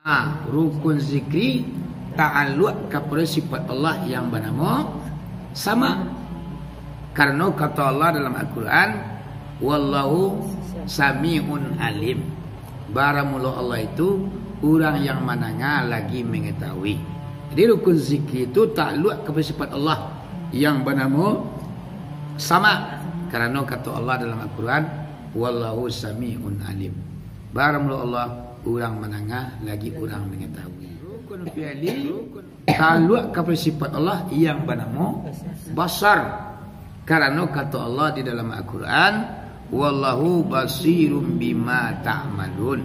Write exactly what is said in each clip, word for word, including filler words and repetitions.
Ah, rukun zikri ta'aluk kapado sifat Allah yang banamo sama. Karano kato Allah dalam Al-Quran, "Wallahu sami'un alim." Baramulo Allah itu urang yang mandanga lagi mangatahui. Jadi rukun zikri itu ta'aluk kapado sifat Allah yang banamo sama. Karano kato Allah dalam Al-Quran, "Wallahu sami'un alim." Baramulo Allah urang mandanga lagi urang mangatahui. Rukun fi'li ta'aluk kapado sifat Allah yang banamo basar. Karano kato Allah di dalam Al-Quran, "Wallahu basirum bima ta'malun."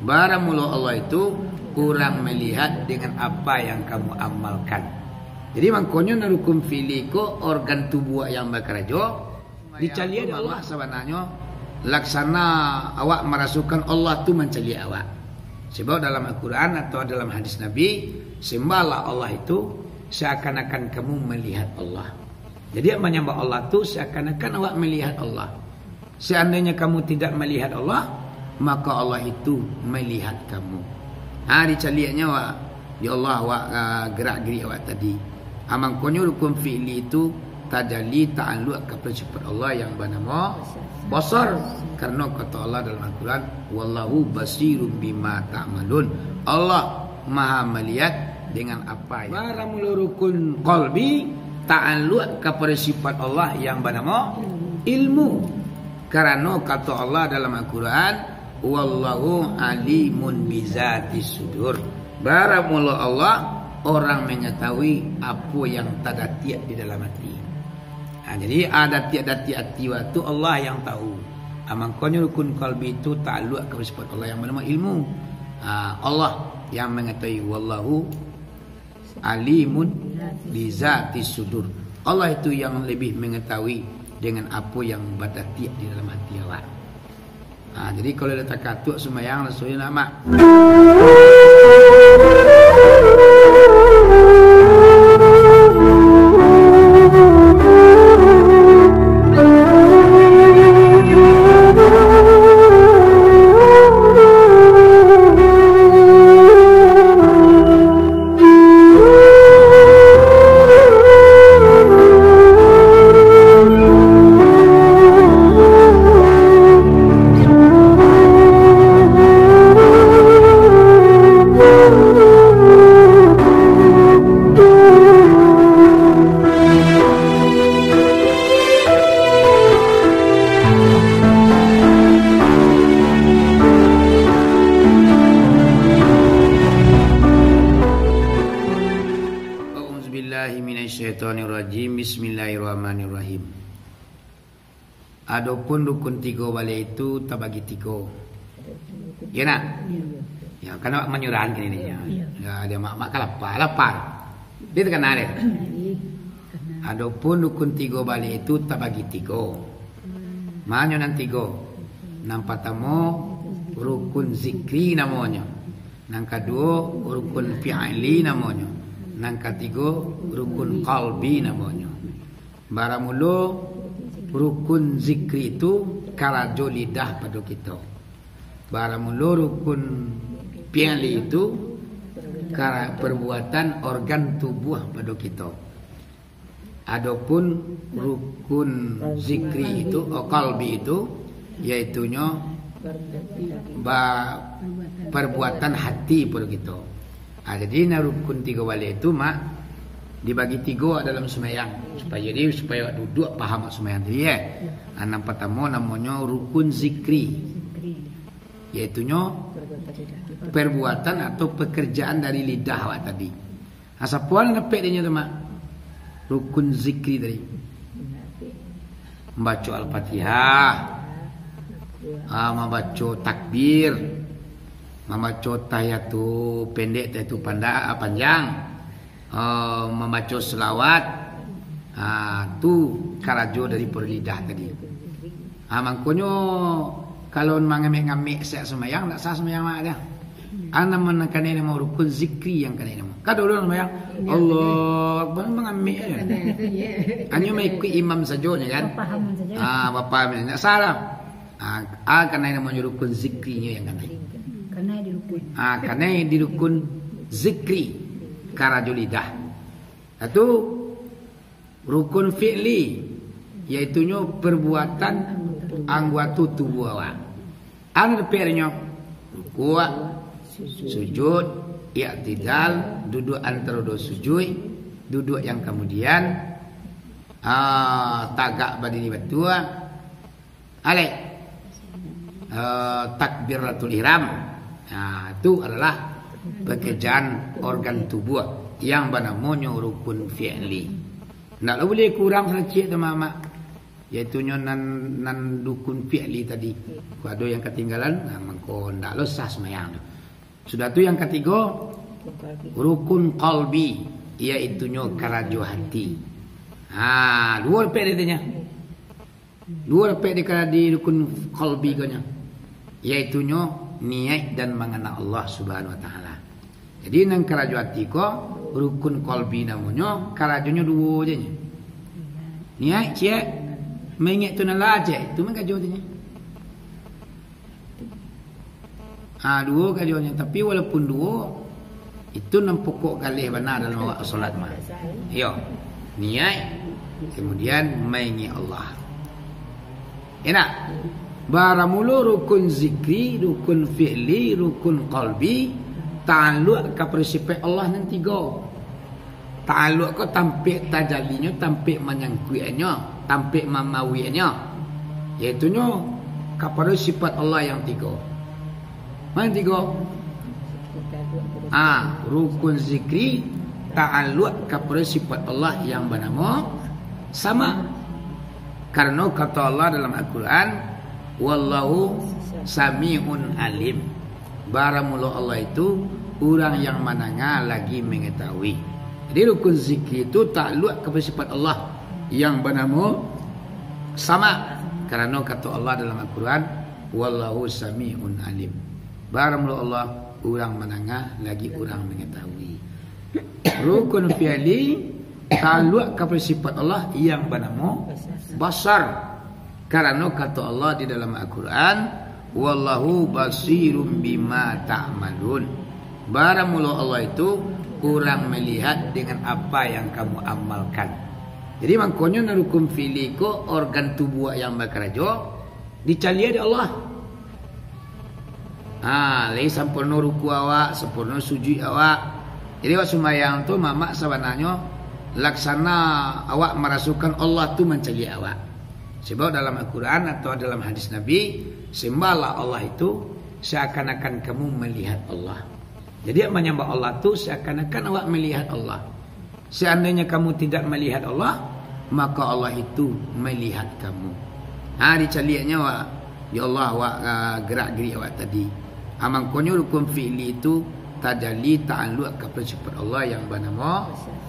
Baramulo Allah itu urang malihat dengan apa yang kamu amalkan. Jadi mangkonyo nan rukun fi'li ko organ tubuah yang bakarajo, dicaliak dek Allah sabananyo, laksana awak marasokan Allah tu mancaliak awak. Sebab dalam Al-Quran atau dalam hadis Nabi, "Sembahlah Allah itu seakan-akan kamu melihat Allah." Jadi, manyambah Allah tu seakan-akan awak melihat Allah. Seandainya kamu tidak melihat Allah, maka Allah itu melihat kamu. Ha, dicaliaknyo awak, di Allah awak, ah, gerak-gerik awak tadi. Ha, mangkonyo rukun fi'li itu tajali ta'aluk kapado sifat Allah yang banamo basar. Karano kato Allah dalam Al-Quran, "Wallahu basirum bima ta'malun." Allah Maha malihat dengan apa yang. Baramulo rukun qalbi ta'aluk kapado sifat Allah yang banamo ilmu. Karano kato Allah dalam Al-Quran, "Wallahu alimun bizatis sudur." Baramulo Allah orang mangatahui apo yang tadatiak di dalam hati. Ha, jadi, ah, datiak-datiak ati awak tu Allah yang tahu. Ah, mangkonyo rukun qalbi tu ta'aluk ka sifat Allah yang banamo ilmu. Ah, Allah yang mangatahui, "Wallahu alimun bizatis sudur." Allah itu yang lebih mangatahui dengan apo yang badatiak di dalam hati awak. Ha, jadi kalau lah takatuak sumbayang, rasonyo nak, Mak. A'udzubillahi minasyaitonirrajim. Bismillahirrahmanirrahim. Adopun rukun tigo baleh itu tabagi tigo. Ya nak? Ya, kan awak manyurahan kini ni, ya. Ya, dia mak, mak kan lapar, lapar. Dia takana deh. Adopun rukun tigo baleh itu tabagi tigo. Manyo nan tigo? Nan patamo rukun zikri namonyo. Nan kaduo rukun fi'li namonyo. Nan katigo rukun qalbi namonyo. Baramulo rukun zikri tu karajo lidah pado kito. Baramulo rukun fi'li tu kara-, perbuatan organ tubuah pado kito. Adopun rukun zikri itu, oh, qalbi itu, yaitunyo ba-, perbuatan hati pado kito. Ah, jadi, nah, rukun tigo baleh tu, Mak, dibagi tigo dalam sumbayang. Supayo, jadi, supayo duduak paham sumbayang tadi, eh. Ah, nan patamo namonyo rukun zikri. Yaitunyo perbuatan atau pekerjaan dari lidah awak tadi. Ah, sapo nan dapek dinyo tu, Mak? Rukun zikri tadi. Mambaco Al-Fatihah, ah, mambaco takbir, mambaco tahiyatu pendek, tahiyatu panda-, ah, panjang, ah, mambaco selawat, ah, tu karajo dari pado lidah tadi. Ah, mangkonyo kalau mangamek-ngamek sak sumbayang, ndak sah sumbayang awak tu. Anak nan kanai namo rukun zikri yang kanai namo. Kadang urang sumbayang, Allah Akbar, mangamek aja. Hanyo maikuik imam sajo nyo kan. Bapahaman sajo. Ah, bapahaman, ndak sah lah. Ah, ah, kanai namonyo rukun zikri nyo yang kanai. Ah, kanai di rukun zikri, karajo lidah. Satu, rukun fi'li, yaitunyo perbuatan anggoto tubuah awak. Anu dapeknyo, rukuk, sujud, iktidal, duduak antaro duo sujud, duduak yang kamudian, ah, tagak badiri batua, alai, eh, takbiratul ihram. Nah, itu adalah pekerjaan organ tubuh yang banamonyo rukun fi'li. Ndak lo buliah kurang saketek tu, Mamak. Yaitunyo nan, nan rukun fi'li tadi. Kok ado yang katinggalan, nah, mangko ndak lo sah sumbayang tu. Sudah tu yang katigo, rukun qalbi, yaitunyo karajo hati. Ha, duo dapek di dinyo. Duo dapek di kara-, di rukun qalbi ko nyo, yaitunyo niaik dan mangana Allah Subhanahu Wa Taala. Jadi, nan karajo ati ko, rukun qalbi namonyo, karajonyo duo je nyo. Niaik ciek, maingek tu nan lah ciek, tu mah karajo tu nyo. Ha, duo karajonyo, tapi walaupun duo, itu nan pokok galeh bana dalam awak solat mah. Iyo, niaik, kemudian maingek Allah. Enak. Baramulo rukun zikri, rukun fi'li, rukun qalbi, taluak ka sifat Allah nan tigo. Ta'aluk ko tampek tajalinyo, tampek manyangkuiknyo, tampek mamawiknyo, yaitunyo kapado sifat Allah yang tigo. Mana tigo? Ah, rukun zikri ta'aluk kapado sifat Allah yang banamo Sama. Karano kato Allah dalam Al-Quran, "Wallahu sami'un alim." Baramulo Allah itu urang yang mandanga lagi mangatahui. Jadi rukun zikir itu takluk ka sifat Allah yang banamo Sama. Karano kato Allah dalam Al-Quran, "Wallahu sami'un alim." Baramulo Allah urang mandanga lagi urang mangatahui. Rukun fi'li takluk ka sifat Allah yang banamo Basar. Karano kato Allah di dalam Al-Quran, "Wallahu basirum bima ta'malun." Baramulo Allah itu urang malihat dengan apa yang kamu amalkan. Jadi mangkonyo nan rukun fi'li ko organ tubuah yang bakarajo dicaliak dek Allah. Ha, lai sampurno ruku awak, sampurno sujuik awak. Jadi awak sumbayang tu, Mamak, sabananyo laksana awak marasokan Allah tu mancaliak awak. Sebab dalam Al-Quran atau dalam hadis Nabi, "Sembahlah Allah itu seakan-akan kamu melihat Allah." Jadi, manyambah Allah tu seakan-akan awak melihat Allah. Seandainyo kamu tidak melihat Allah, maka Allah itu melihat kamu. Ha, dicaliaknyo awak, ya Allah, awak, ah, gerak-gerik awak tadi. Ha, mangkonyo rukun fi'li itu tajali ta'aluk ka sifat Allah yang banamo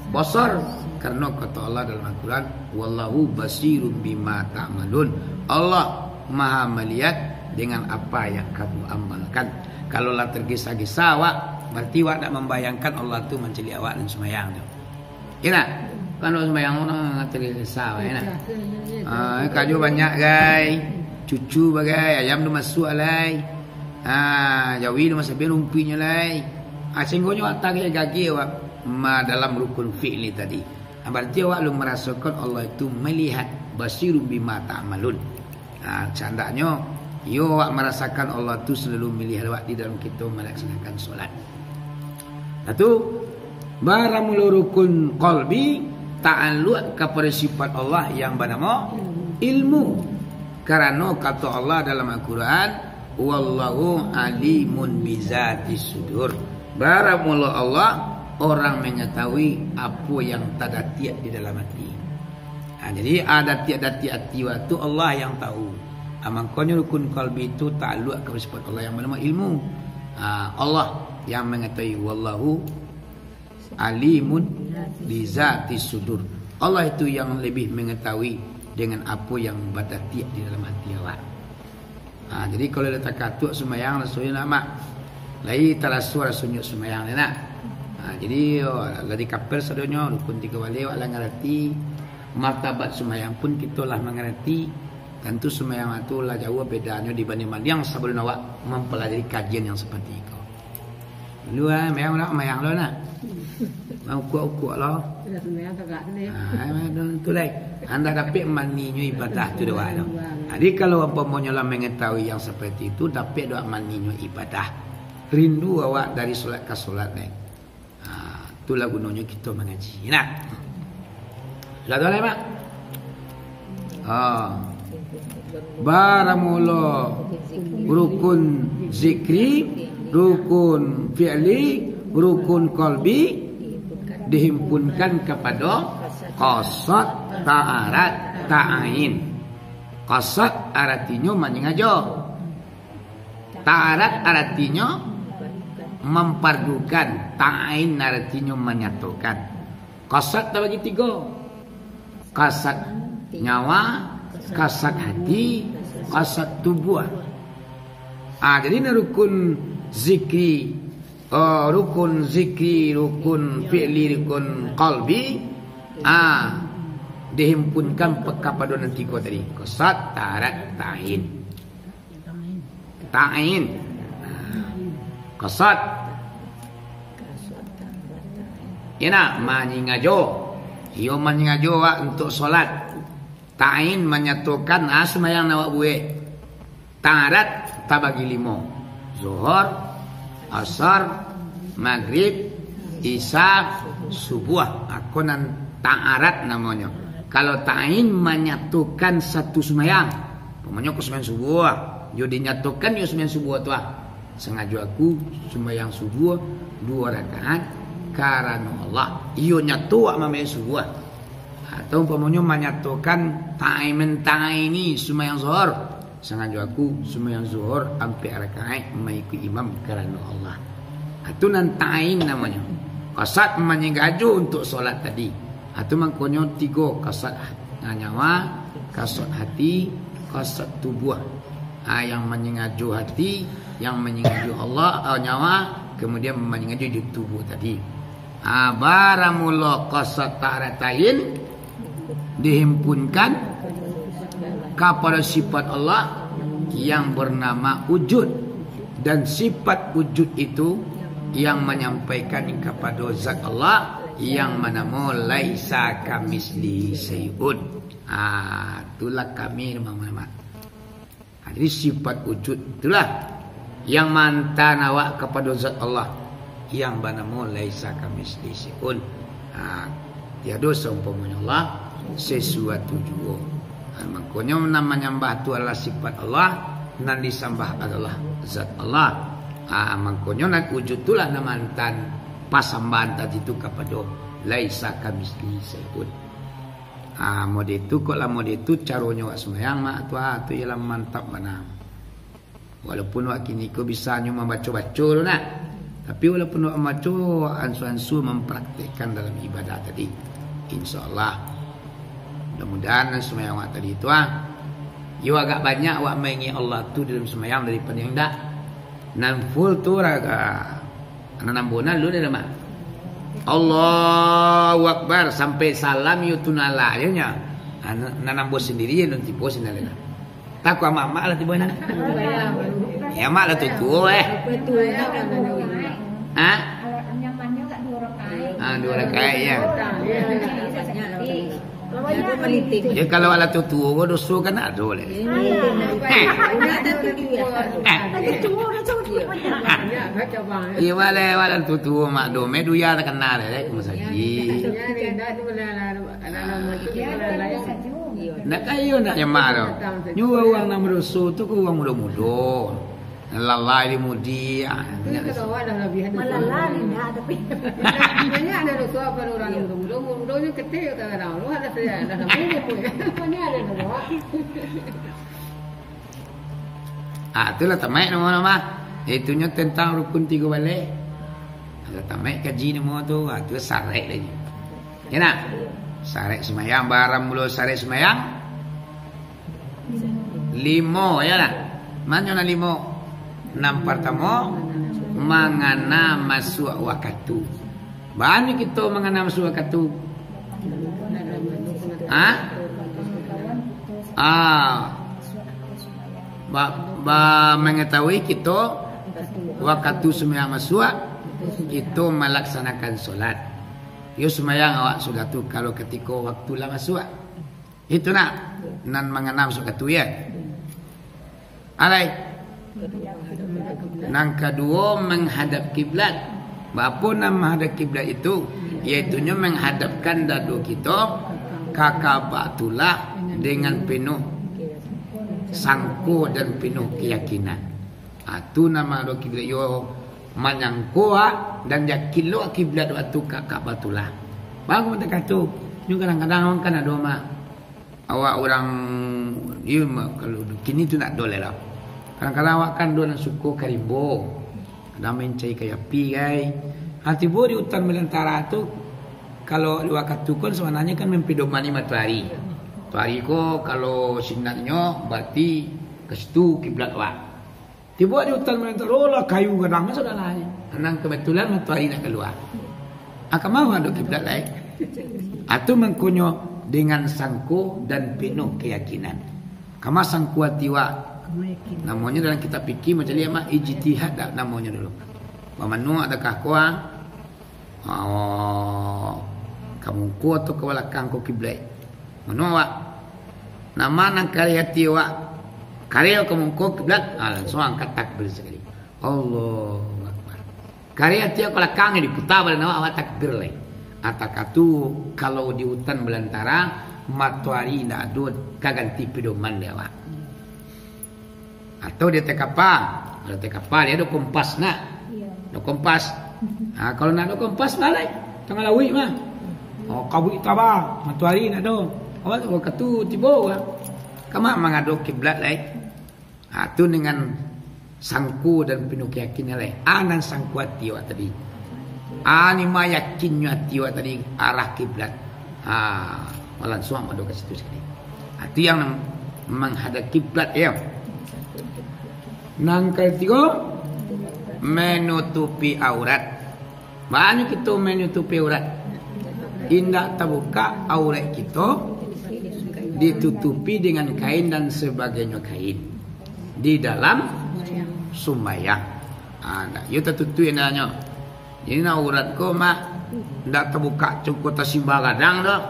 Basar. Karano kato Allah dalam Al-Quran, "Wallahu basirum bima ta'malun." Allah Maha malihat dengan apa yang kamu amalkan. Kalau lah tergesa-gesa awak, berarti awak dak mambayangkan Allah tu mancaliak awak dalam sumbayang tu. Iyo ndak? Kan awak sumbayang urang tergesa-gesa awak, iyo ndak? Ah, karajo banyak, gai. Cucu bagai, ayam tu masuak lai. Ah, jawi tu masabian rumpuiknyo lai. Ah, sahinggonyo awak tagak gagih awak ma-, dalam rukun fi'li tadi. Ah, berarti awak alun marasokan Allah itu melihat, basirum bima ta'malun. Nah, candaknyo, iyo awak marasakan Allah tu salalu malihat awak di dalam kito malaksanakan solat. Nah tu, baramulo rukun qalbi ta'aluk kapado sifat Allah yang banamo ilmu. Karano kato Allah dalam Al-Quran, "Wallahu alimun bizatis sudur." Baramulo Allah, urang mangatahui apo yang tadatiak di dalam ati. Ha, jadi, ah, datiak-datiak ati awak tu Allah yang tahu. Ah, mangkonyo rukun qalbi tu ta'aluk ka sifat Allah yang banamo ilmu. Ah, Allah yang mangatahui, "Wallahu alimun bizatis sudur." Allah itu yang lebih mangatahui dengan apo yang badatiak di dalam ati awak. Ha, jadi kalau lah takatuak sumbayang, rasonyo nak, Mak, lai taraso rasonyo sumbayang ni, nak. Ha, jadi, oh, lah dikapel sadonyo, rukun tigo baleh awak lah ngarati, martabat sumbayang pun kito lah mangarati. Tantu sumbayang tu lah jauah bedanyo dibanding-banding sabalun awak mampalajari kajian yang seperti itu. Dulu ah, mayang lah, mayang lo nak. Ukuak-ukuak lo. Sudah sumbayang tagak tu deh. Ah, itulah. Anda dapek maninyo ibadah tu doa tu. Jadi kalau umpamonyo lah mengetahui yang seperti itu, dapek doa maninyo ibadah. Rindu awak dari solat ka solat ni. Ha, itulah gunonyo kito mangaji. Nah. Sudah tahu lah, Mak? Ha. Baramulo rukun zikri, rukun fi'li, rukun kolbi dihimpunkan kapado qasad, taharat, ta'ain. Qasad aratinyo manyangajo. Taharat aratinyo mampardukan, ta'ain aratinyo manyatokan. Qasad tabagi tigo. Qasad nyawa, qasad hati, qasad tubuah. Ah, jadi nan rukun zikri, oh, rukun zikri, rukun fi'li, rukun qalbi, ah, dihimpunkan pe-, kapado nan tigo tadi. Qasad, taharat, ta'ain. Ta'ain. Qasad. Iyo nak, manyangajo. Iyo manyangajo awak untuak solat. Ta'ain manyatokan, ah, sumbayang nan awak buek. Taharat tabagi limo. Zuhur, Asar, Magrib, Isya, Subuah. Ako nan taharat namonyo. Kalau ta'ain manyatokan satu sumbayang. Umpamonyo ko sumbayang subuah. Yo dinyatokan yo sumbayang subuah tu ah. Sangajo aku sumbayang subuah duo rakaat karano Allah. Iyo nyato awak mambayang subuah. Atau umpamonyo manyatokan ta'ain menta'aini sumbayang zuhur. Sangajo aku sumbayang zuhur ampek rakaat maikuik imam karano Allah. Itu nan ta'ain namonyo. Qasad manyangajo untuak solat tadi. Itu mangkonyo tigo, qasad hat-, nyawa, qasad hati, qasad tubuah. Ah, yang manyangajo hati, yang manyangajo Allah, ah, nyawa, kemudian manyangajo jo tubuah tadi. Ah, baramulo qasad taharatain dihimpunkan kapado sifat Allah yang bernama wujud. Dan sifat wujud itu yang manyampaikan kapado zat Allah yang manamo laisa kamitslihi syai'un. Ah, itulah kami, Mak. Ha, jadi sifat wujud itulah yang maantaan awak kapado zat Allah yang banamo laisa kamitslihi syai'un. Ha, tiado saumpamonyo Allah sasuatu juo. Ha, mangkonyo nan manyambah tu adalah sifat Allah, nan disambah adalah zat Allah. Ha, mangkonyo nan wujud itulah nan maantaan pasambahan tadi tu kapado laisa kamitslihi syai'un. Ah, mode tu, kok lah mode tu caronyo awak sumbayang, Mak, tu, ah, tu ialah mantap bana. Walaupun awak kini ko bisanyo mambaco-baco tu nak. Tapi walaupun awak mambaco, awak ansua-ansua mampraktekkan dalam ibadah tadi. Insya Allah. Mudah-mudahan sumbayang awak tadi tu, ah, yo agak banyak awak maingek Allah tu dalam sumbayang daripada yang indak. Nan full tu raga. Nan ambo nan lu dah mah. Allahu Akbar, sampai salam yo tu nalak je nya. Ah, nan, nan ambo sendiri yo nan tibo sini lah. Takut amak-amak lah tibo nan. Ya, amak lah tutuo, eh. Ha? Ah, duo rakaat, ya. Ya, kalau alah tutuo ko doso kan ado leh. Eh. Eh. Iya, wala, wala tutuo mak do, me duya takana leh, leh, ka masajik. Nak kayo nak nyamak tu. Nyo urang nan badoso tu ko urang mudo-mudo. Lalai di mudi, ah, tu yang nya. Kalau awak dah labiah doso. Malalai indak, tapi banyak ado doso apa urang mudo-mudo, mudo-mudonyo ketek kadang-kadang. Lu ado saja, dah lamo umur. Rupanya ado doso. Ah, itulah tamaik namo-namo. Itunyo tentang rukun tigo baleh. Kalau tamaik kaji namo tu, ah, tu sarek lagi. Ya nak? Sarek sumayang, bara mulo sarek sumayang? Limo, ya lah. Manyo nan limo? Nan partamo, mangana masuak wakatu. Baa kito mangana masuak wakatu? Ha? Ah, Ba, ba mangatahui kito wakatu sumbayang masuak, kito malaksanakan solat. Yo sumbayang awak sudah tu, kalau katiko wakatu lah masuak. Itu nak, nan mangana masuak wakatu, ya. Alai. Nan kaduo, manghadap kiblat. Baapo nan manghadap kiblat itu? Yaitunyo manghadapkan dado kito ka Ka'batullah dengan penuh sangko dan penuh keyakinan. Ha, tu nan manghadap kiblat, yo manyangko awak dan yakin lo kiblat awak tu ka Ka'batullah. Baru mantah kato, nyo kadang-kadang awak kan ado mah. Awak urang, iyo, ma-, kalau kini tu ndak ado lai lah. Kadang-kadang awak kan ado nan suko ka rimbo, kadang mancari kayu api, gai. Ha, tibo di utan balantara tu, kalau di wakatu ko sabananyo kan mampedomani matoari. Matoari ko kalau sinaknyo, barati ka situ kiblat awak. Tibo di utan balantara, lah kayu gadang, sudah lah. Nan kebetulan matoari nak kalua. Ah, ka ma awak hadok kiblat lai? Ah, tu mangkonyo dengan sangko dan penuh keyakinan. Ka ma sangko ati awak? Namonyo dalam kitab fikih macam ni, mak, ijtihad dak namonyo dulu. Bamanuak dak kah ko, ah? Oh, ka muko atau ka balakang ko kiblat? Mano awak? Nan ma nan kareh ati awak? Kareh ka muko kiblat, ah, langsuang angkek takbir sakali. Allahu Akbar. Kareh ati awak ka balakang, diputa badan awak, awak takbir lai. Atau ka tu, kalau di utan balantara, matoari indak ado ka ganti pedoman dek awak. Atau di ateh kapa. Kalau ateh kapa, dia ado kompas nak. Iyo. Ado kompas. Ha, kalau ndak ado kompas, baa lai. Tangah lauik mah. Oh, kabuik taba, matoari ndak ado. Awak tu wakatu tibo, ah. Ka ma manghadok kiblat lai? Ha, tu dengan sangko dan penuh keyakinan lai. Ah, nan sangko ati awak tadi. Ah, ni ma yakinnyo ati awak tadi arah kiblat. Ha, langsuang awak ka situ sakali. Ha, tu yang manghadap kiblat, yo. Nan katigo, manutupi aurat. Baa nyo kito manutupi aurat? Indak tabukak aurat kito, ditutupi dengan kain dan sabagainyo kain di dalam sumbayang. Ha, ndak, iyo tatutuik nyo. Jadi, nan aurat ko, mak, ndak tabukak cako tasimbah gadang doh.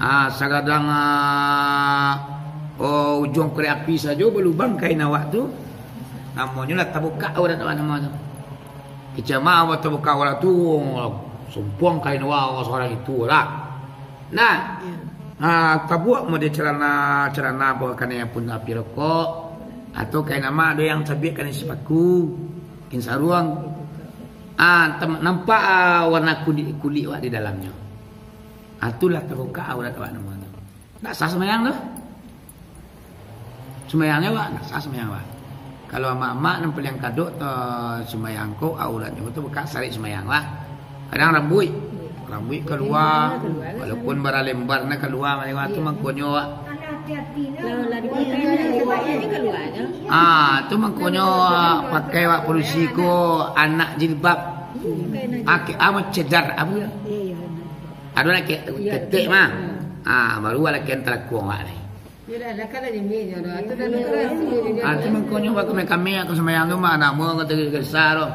Ah, sagadang, ah, oh, ujuang korek api sajo balubang kain awak tu, namonyo lah tabukak aurat awak namonyo. Kecek ma awak tabukak aurat tu, sumpuang kain awak, awak surang itu lah. Nah, ah, tabuek model celana, celana bawa kanai pun api rokok, atau kain amak do yang cabiak kanai sipaku, kain saruang. Ah, tam-, nampak, ah, warna kulik, kulik awak di dalamnyo. Ah, tu lah tabukak aurat awak namonyo. Ndak sah sumbayang tu. Sumbayangnyo awak, ndak sah sumbayang awak. Kalau amak-amak nan paliang kadok tu, sumbayang ko auratnyo tu bukak sarek sumbayang lah. Kadang rambuik. Rambuik kalua, walaupun bara lembar nah kalua, mangko tu mangkonyo awak. Ah, tu mangkonyo pakai awak padusi ko anak jilbab. Ake-, ah, cedar, apo? Ado nak ke-, ketek mah. Ah, baru awak lakian talakuang awak ni. Ah, tu mangkonyo awak kami-kami, awak sumbayang tu mah, namo kata kesa tu.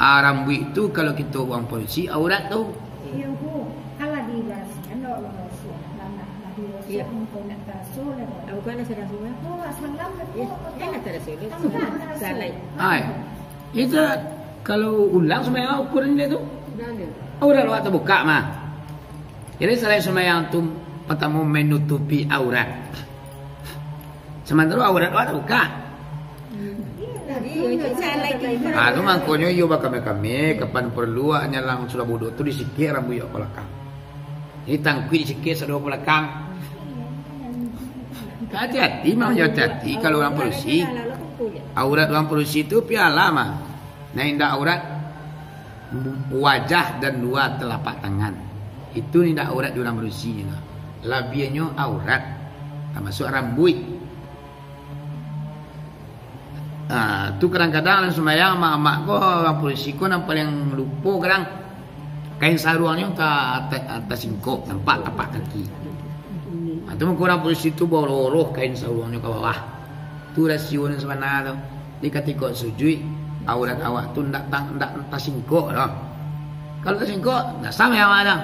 Ah, rambuik tu kalau kito urang padusi, aurat tu. Iyo, Bu. Kalau diberasihan, kalau diberasihan, lah nak, lah diberasihan, mangko nak taraso lah. Ah, bukan nak sadang sumbayang? Oh, awak salam lah tu. Iyo, nak taraso lah. Salam lah, taraso. Salai. Hai. Itu kalau ulang sumbayang ukuran dia tu. Ulang dia. Aurat awak tabukak mah. Jadi, salain sumbayang tu, partamo manutupi aurat. Samantaro aurat awak tabukak. Ah, tu mangkonyo iyo bakame-kame, kapan paralu awak nyalang sudah buduk tu disikik rambuik awak ka balakang. Ini tangkuik disikik sado ka balakang. Hati-hati, mah, yo hati-hati kalau urang padusi. Aurat urang padusi tu pialah mah. Nan indak aurat, wajah dan dua telapak tangan. Itu indak aurat di urang padusi nyo. Labiahnyo aurat, tamasuak rambuik. Ah, tu kadang-kadang urang sumbayang, amak-amak ko, urang padusi ko nan paliang lupo kadang kain saruangnyo ta-, ta-, tasingkok, nampak tapak kaki. Ah, tu mangko urang padusi tu baoroh-oroh kain saruangnyo ka bawah. Tu rasio nan sabana tu. Di katiko sujuik, aurat awak tu ndak tang-, ndak tasingkok doh. Kalau tasingkok, ndak sah sumayang awak tu.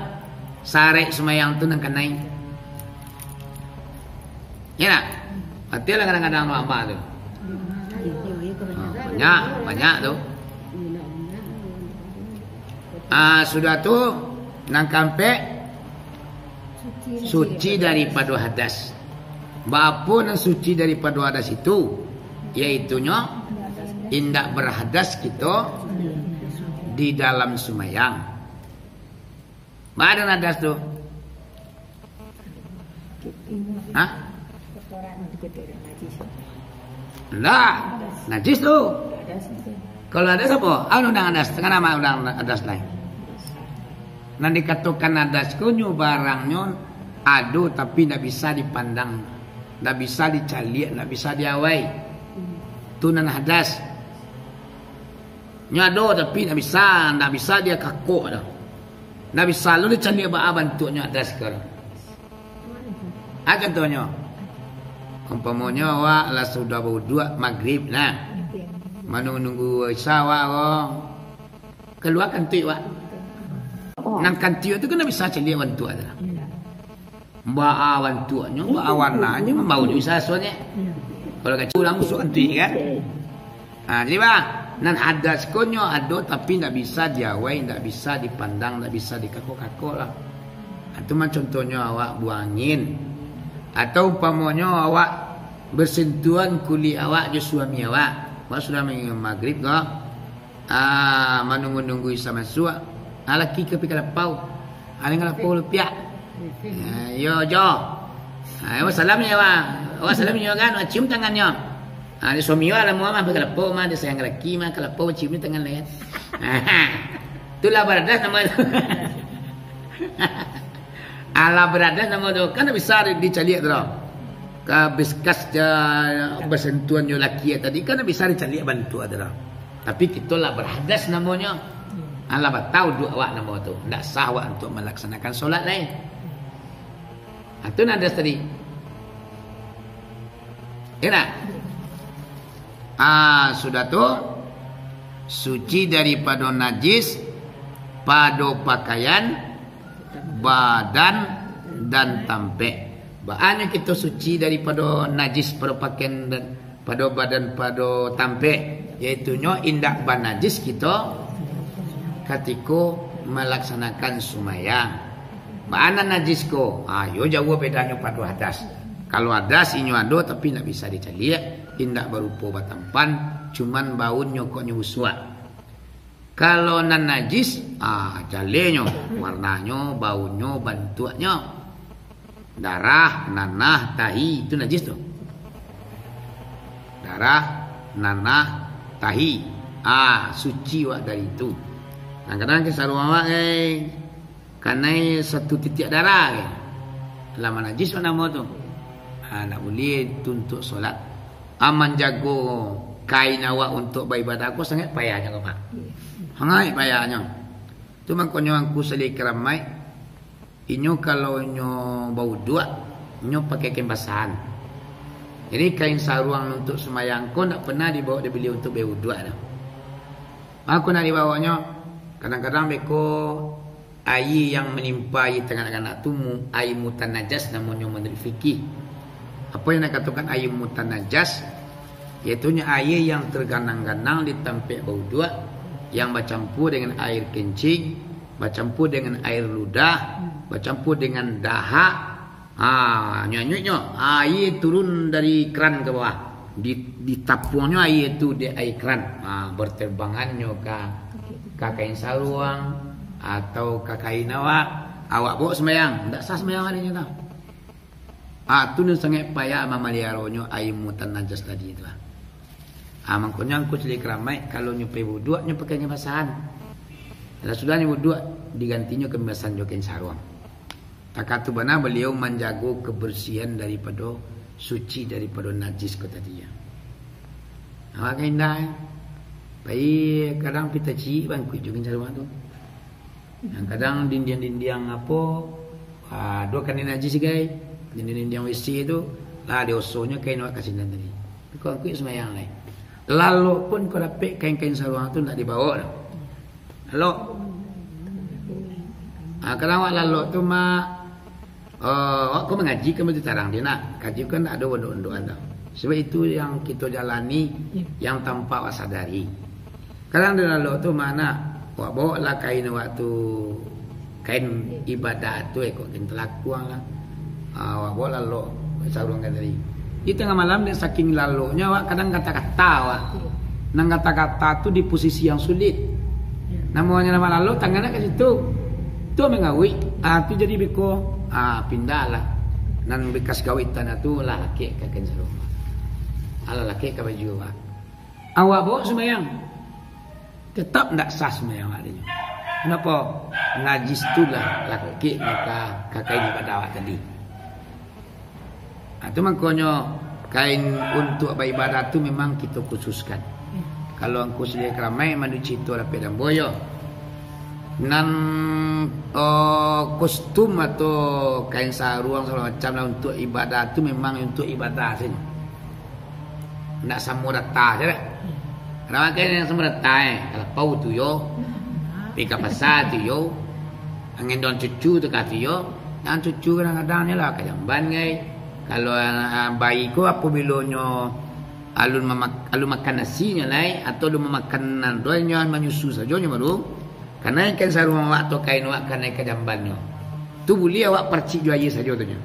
Saraik sumayang tu nan kanai. Ya ndak? Ati lah kadang-kadang ulama tu. Ha, banyak, banyak tu. Ah, sudah tu, nan kaampek, suci daripado hadas. Baapo nan suci daripado hadas itu? Yaitunyo, indak berhadas kito di dalam sumayang. Baa nan hadas tu? Hah? Ndak, najis tu. Kalau hadas apo? Anu nan hadas, tangah nama urang hadas lai. Nan dikatokan hadas ko nyo barangnyo ado tapi ndak bisa dipandang, ndak bisa dicaliak, ndak bisa diawai. Tu nan hadas. Nyo ado tapi ndak bisa, ndak bisa dikakok doh. Ndak bisa lo dicaliak baa bantuaknyo hadas ko. Ah, contohnyo, umpamonyo awak lah sudah bauduak magrib, nah. Manunggu-nunggu isya awak ko, kalua kantuik awak. Nan kantuik tu kan ndak bisa caliak bantuak tu lah. Baa bantuaknyo, baa warnanyo, bau nyo bisa rasonyo. Kalau kacau urang busuk kantuik kan. Ha, jadi, bah, nan hadas ko nyo ado, tapi ndak bisa diawai, ndak bisa dipandang, ndak bisa dikakok-kakok lah. Ha, tu mah contohnyo awak buang angin. Atau umpamonyo awak basentuhan kulik awak jo suami awak. Awak sudah ma-, magrib ko, ah, manunggu-nunggu isya masuak. Ah, laki ka pai ka lapau. Ah, dengan lapau lupiak. Ah, yo, jo. Ah, awak salam nyo, awak. Awak salam nyo kan, awak cium tangannyo. Ah, di suami awak lah, mah, pai ka lapau, mah, di sayang laki, mah, ka lapau, cium ni tangan lain. Itulah baradas namo itu. Alah baradas namo tu, kan bisa di-, dicaliak tu lah. Ka biskas ja basentuhan jo laki tadi, kan bisa dicaliak bantuak tu lah. Tapi kito lah baradas namonyo. Alah batal uduak awak namo tu. Ndak sah awak untuk malaksanakan solat lai. Ha, tu nan hadas tadi. Ya ndak? Ah, sudah tu, suci daripado najis pado pakaian, badan, dan tampek. Baanyo kito suci daripado najis pado pakaian dan pado badan, pado tampek, yaitunyo indak banajis kito katiko malaksanakan sumayang. Baa nan najis ko? Ah, yo jauah bedanyo pado hadas. Kalau hadas inyo ado, tapi indak bisa dicaliak, indak barupo batampan, cuman baunnyo kok nyo busuak. Kalau nan najis, ah, jalenyo, warnanyo, baunnyo, bantuaknyo. Darah, nanah, tahi, itu najis tu. Darah, nanah, tahi. Ah, suci wak dari itu. Kadang-kadang kain saruang awak, eh, kanai satu titiak darah, eh. Lah manajis wak namo tu. Ah, ndak buliah tu untuk solat. Ah, manjago kain awak untuk baibadah ko sangaik payahnyo ko, Pak. Sangaik payahnyo. Tu mangkonyo angku saliang karamaik, inyo kalau nyo bauduak, nyo pakai kain basahan. Jadi kain saruang untuk sumayang ko ndak pernah dibawa dek baliau untuk bauduak tu. Mako nan dibawanyo, kadang-kadang beko aia yang manimpa aia tangannyo tu mu-, aia mutanajas namonyo manuruik fikih. Apo yang dikatokan aia mutanajas? Yaitunyo aia yang terganang-ganang di tampek bauduak, yang bacampur dengan air kencing, bacampur dengan air ludah, bacampur dengan dahak, Ha, nyo anyuiknyo, aia turun dari kran ka bawah. Di, ditapuangnyo aia tu dek aia kran. Ha, berterbangannyo ka, ka kain saruang atau ka kain awak, awak bawa sumbayang, ndak sah sumbayang awak dek inyo tu. Ha, tu nan sangaik payah mamaliaronyo aia mutan najas tadi tu. Ha, mangkonyo angku saliang karamaik, kalau nyo pai wuduak, nyo pakai kain basahan. Lah sudah nyo wuduak, digantinyo kain basahan jo kain saruang. Takah tu bana baliau manjago kabarsiahan daripado, suci daripado najis ko tadi, ya. Awak kan indak, eh? Pai kadang pita ciek bangkuik jo kain saruang tu. Yang kadang dindiang-dindiang apo, ah, ado kanai najis, gai. Dindiang-dindiang W C tu, lah diosonyo kain awak ka sinan tadi. Kau angkuik sumbayang lai. Lalok pun kau dapek kain-kain saruang tu ndak dibawa doh. Lalok. Ah, kadang awak lalok tu, Mak, eh, awak ko mangaji kan baju tarang dia nak. Kaji kan ndak ado ondok-ondokan tu. Sebab itu yang kito jalani, yang tanpa awak sadari. Kadang di lalok tu, Mak, nak, awak bawa lah kain awak tu, kain ibadah tu, eh, kok kain talakuang lah. Ah, awak bawa lalok, saruang kain tadi. Di tangah malam, dek saking laloknyo, awak kadang gata-gata awak. Nan gata-gata tu di posisi yang sulit. Namonyo lamak lalok, tangan nak ka situ. Tu mangawik. Ah, tu jadi beko. Ah, pindahlah. Nan bekas gawitan tu lah lakek ka kain saruang. Alah lakek ka baju awak. Awak bawa sumbayang. Tetap ndak sah sumbayang awak tadi. Kenapa? Najis tu lah lakek ka, ka kain ibadah awak tadi. Ha, tu mangkonyo kain untuak baibadah tu memang kito khususkan. Kalau angku siliah karamaik, manduci tu lapeh dan boyo. Nan, oh, kostum atau kain saruang sagalo macam lah untuak ibadah tu memang untuak ibadah sajo. Ndak samo rata se lah. Urang makai nan samo rata, eh. Kalapau tu yo. Pi ka pasa tu yo. Angin daun cucu tu ka tu yo. Daun cucu kadang-kadang nyo lah ka jamban gai. Kalau, ah, bayi ko apabilo nyo alun mamak-, alun makan nasi nyo lai, atau alun mamakan nan doh nyo manyusu sajo nyo baru. Kanai kain saruang awak atau kain awak kanai ka jamban nyo. Tu buliah awak parcik jo aia sajo tu nyo.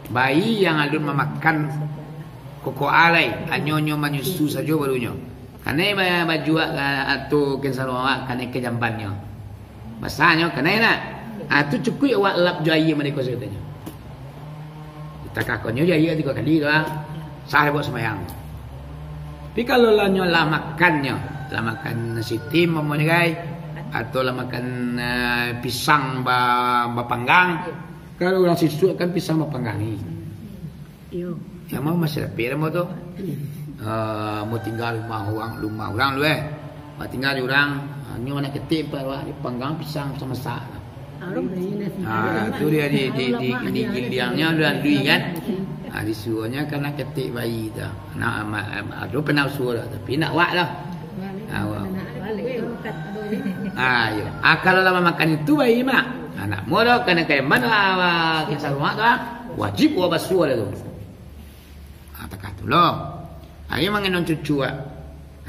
Bayi yang alun mamakan kokoa lai, hanyo nyo manyusu sajo barunyo. Kanai ba-, baju awak, ah, atau kain saruang awak, kanai ka jambannyo. Basanyo kanai nak. Ah, tu cukuik awak lap jo aia mari ko sajo tanyo. Takah konyo jo aia tigo kali tu, ah. Sah buek sumbayang. Tapi kalau lah nyo lah makannyo, lah makan nasi tim, umpamonyo, gai, atau lah makan, ah, pisang ba-, bapanggang, Kalau urang sisuak kan pisang bapanggang ni. Iyo. Yang mau masih rapik lah mau tu. Ah, mau tinggal rumah urang, rumah urang lu, eh. Mau tinggal di urang, ah, nyo anak ketek empat awak, dipanggang pisang masak-masak. Ah, tu dia di, di, di, di giliangnyo udah lui kan. Ah, disuruhnyo kan anak ketek bayi tu. Anak, ama-, ama-, aduh, pernah suruh dah, tapi nak wak lah. Ah, wak. Ah, iyo. Ah, kalau lah makan itu bayi, mak. Ah, nak mau dah, kena kayak mana, ah, kisah rumah tu, ah. Wajib wak basuh lah tu. Ah, takah tu lah. Ah, iyo mangendong cucu, ah.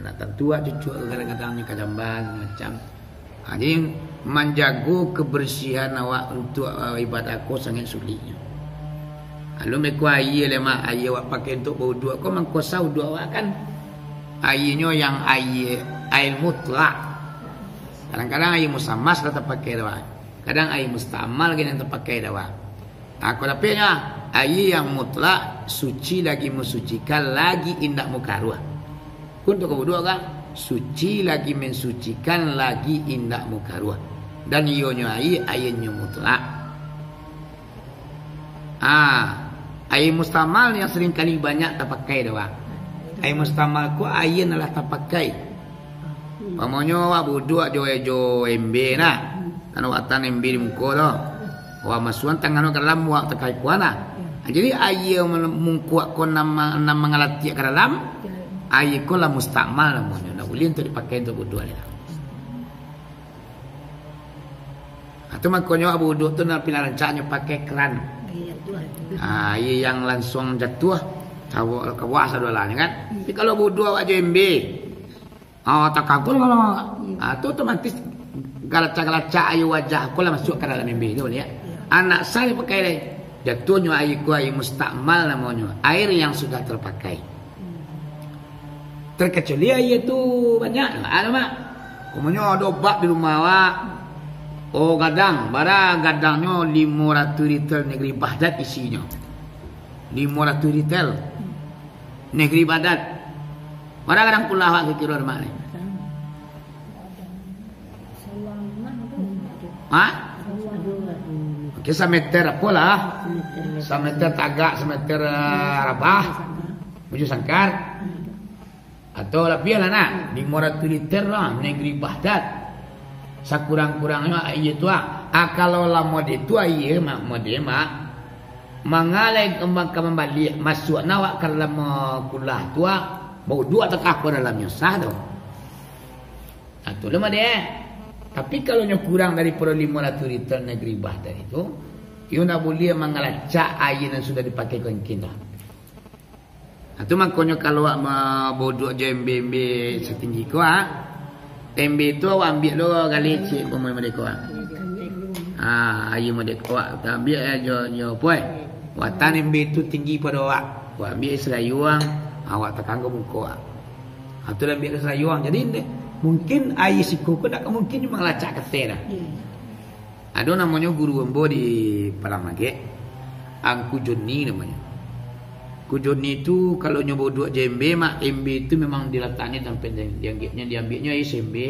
Anak tantu, ah, cucu kadang-kadang nyo ka jamban, macam. Ha, jadi, manjago kebersihan awak untuak, uh, ibadah ko sangaik suliknyo. Alun beko aia lai, mak, aia awak pakai untuak bauduak ko, mangko sah uduak awak kan. Aianyo yang aia, aia mutlak. Kadang-kadang aia musamas lah tapakai dek awak. Kadang aia mustamal gini nan tapakai dek awak. Ha, ko dapeknyo, aia yang mutlak, suci lagi mansucikan, lagi indak mukaruah. Kun tu ka wudu kan? Suci lagi mansucikan, lagi indak mukaruah. Dan iyonyo aia, aianyo mutlak. Ah, aia mustamal yang sering kali banyak tapakai dek awak. Aia mustamal ko aia nan lah tapakai. Umpamonyo awak buduak jo, jo embe nah. Kan awak tan embe di muko tu. Awak masuakan tangan awak ka dalam, awak takai kuah nah. Jadi aia mungkuak ko nan ma-, nan mangalatiak ka dalam, aia ko lah mustamal namonyo. Ndak buliah untuak dipakai untuak buduak lai lah. Ha, tu makonyo awak buduak tu nan pilihan rancaknyo pakai keran. Ha, aia yang lansuang jatuah, tawak ka bawah sadoalahnyo kan. Tapi kalau buduak awak jo embe, ha, takangkul kalau, ha, tu otomatis galacak-galacak aia wajah ko lah masuak ka dalam embe tu, ya. Anak sah dipakai lai. Jatuahnyo aia ko aia mustamal namonyo, air yang sudah terpakai. Terkecuali aia tu banyak, ado, mak. Umpamonyo ado bak di rumah awak. Oh, gadang, bara gadangnyo limo ratuih liter Negeri Baghdad isinyo. Limo ratuih liter Negeri Baghdad. Bara gadang pulau awak kiro-kiro, mak, ni? Ha? Oke, sameter apolah. Sameter tagak, sameter, eh, rabah. Baju sangkar. Atau labiah lah nak. Limo ratuih liter lah, Negeri Baghdad. Sakurang-kurangnyo aia tu ah. Ah, kalau lah mode tu aia, mak, mode, mak. Mangalai kembang ka mambaliak, masuak awak ka dalam, eh, kulah tu, ah, bauduak takah ka dalamnyo, sah tu. Nah, tu lah mah deh. Tapi kalau nyo kurang daripado limo ratuih liter nan ribah tadi tu, iyo ndak buliah mangalacak aia nan sudah dipakai ko mungkin dah. Nah, tu makonyo kalau awak ma-, bauduak jo embe-embe satinggi ko, ah. Embe tu awak ambiak lo galeh ciek, umpamo model ko, ah. Ah, aia model ko, awak ambiak, eh, jo, jo apo, eh. Watan embe tu tinggi pado awak. Awak ambiak sarayuang, awak takanggo muko awak. Ah, tu lah ambiak sarayuang. Jadi, nde-, mungkin aia siko ko ndak ka mungkin mangalacak ka ateh dah. Ado namonyo guru ambo di Padang Magek, Angku Joni namonyo. Angku Joni tu, kalau nyo bauduak jo embe, mak, embe tu memang dilataknyo tampek di-, diambiaknyo, diambiaknyo aia saembe,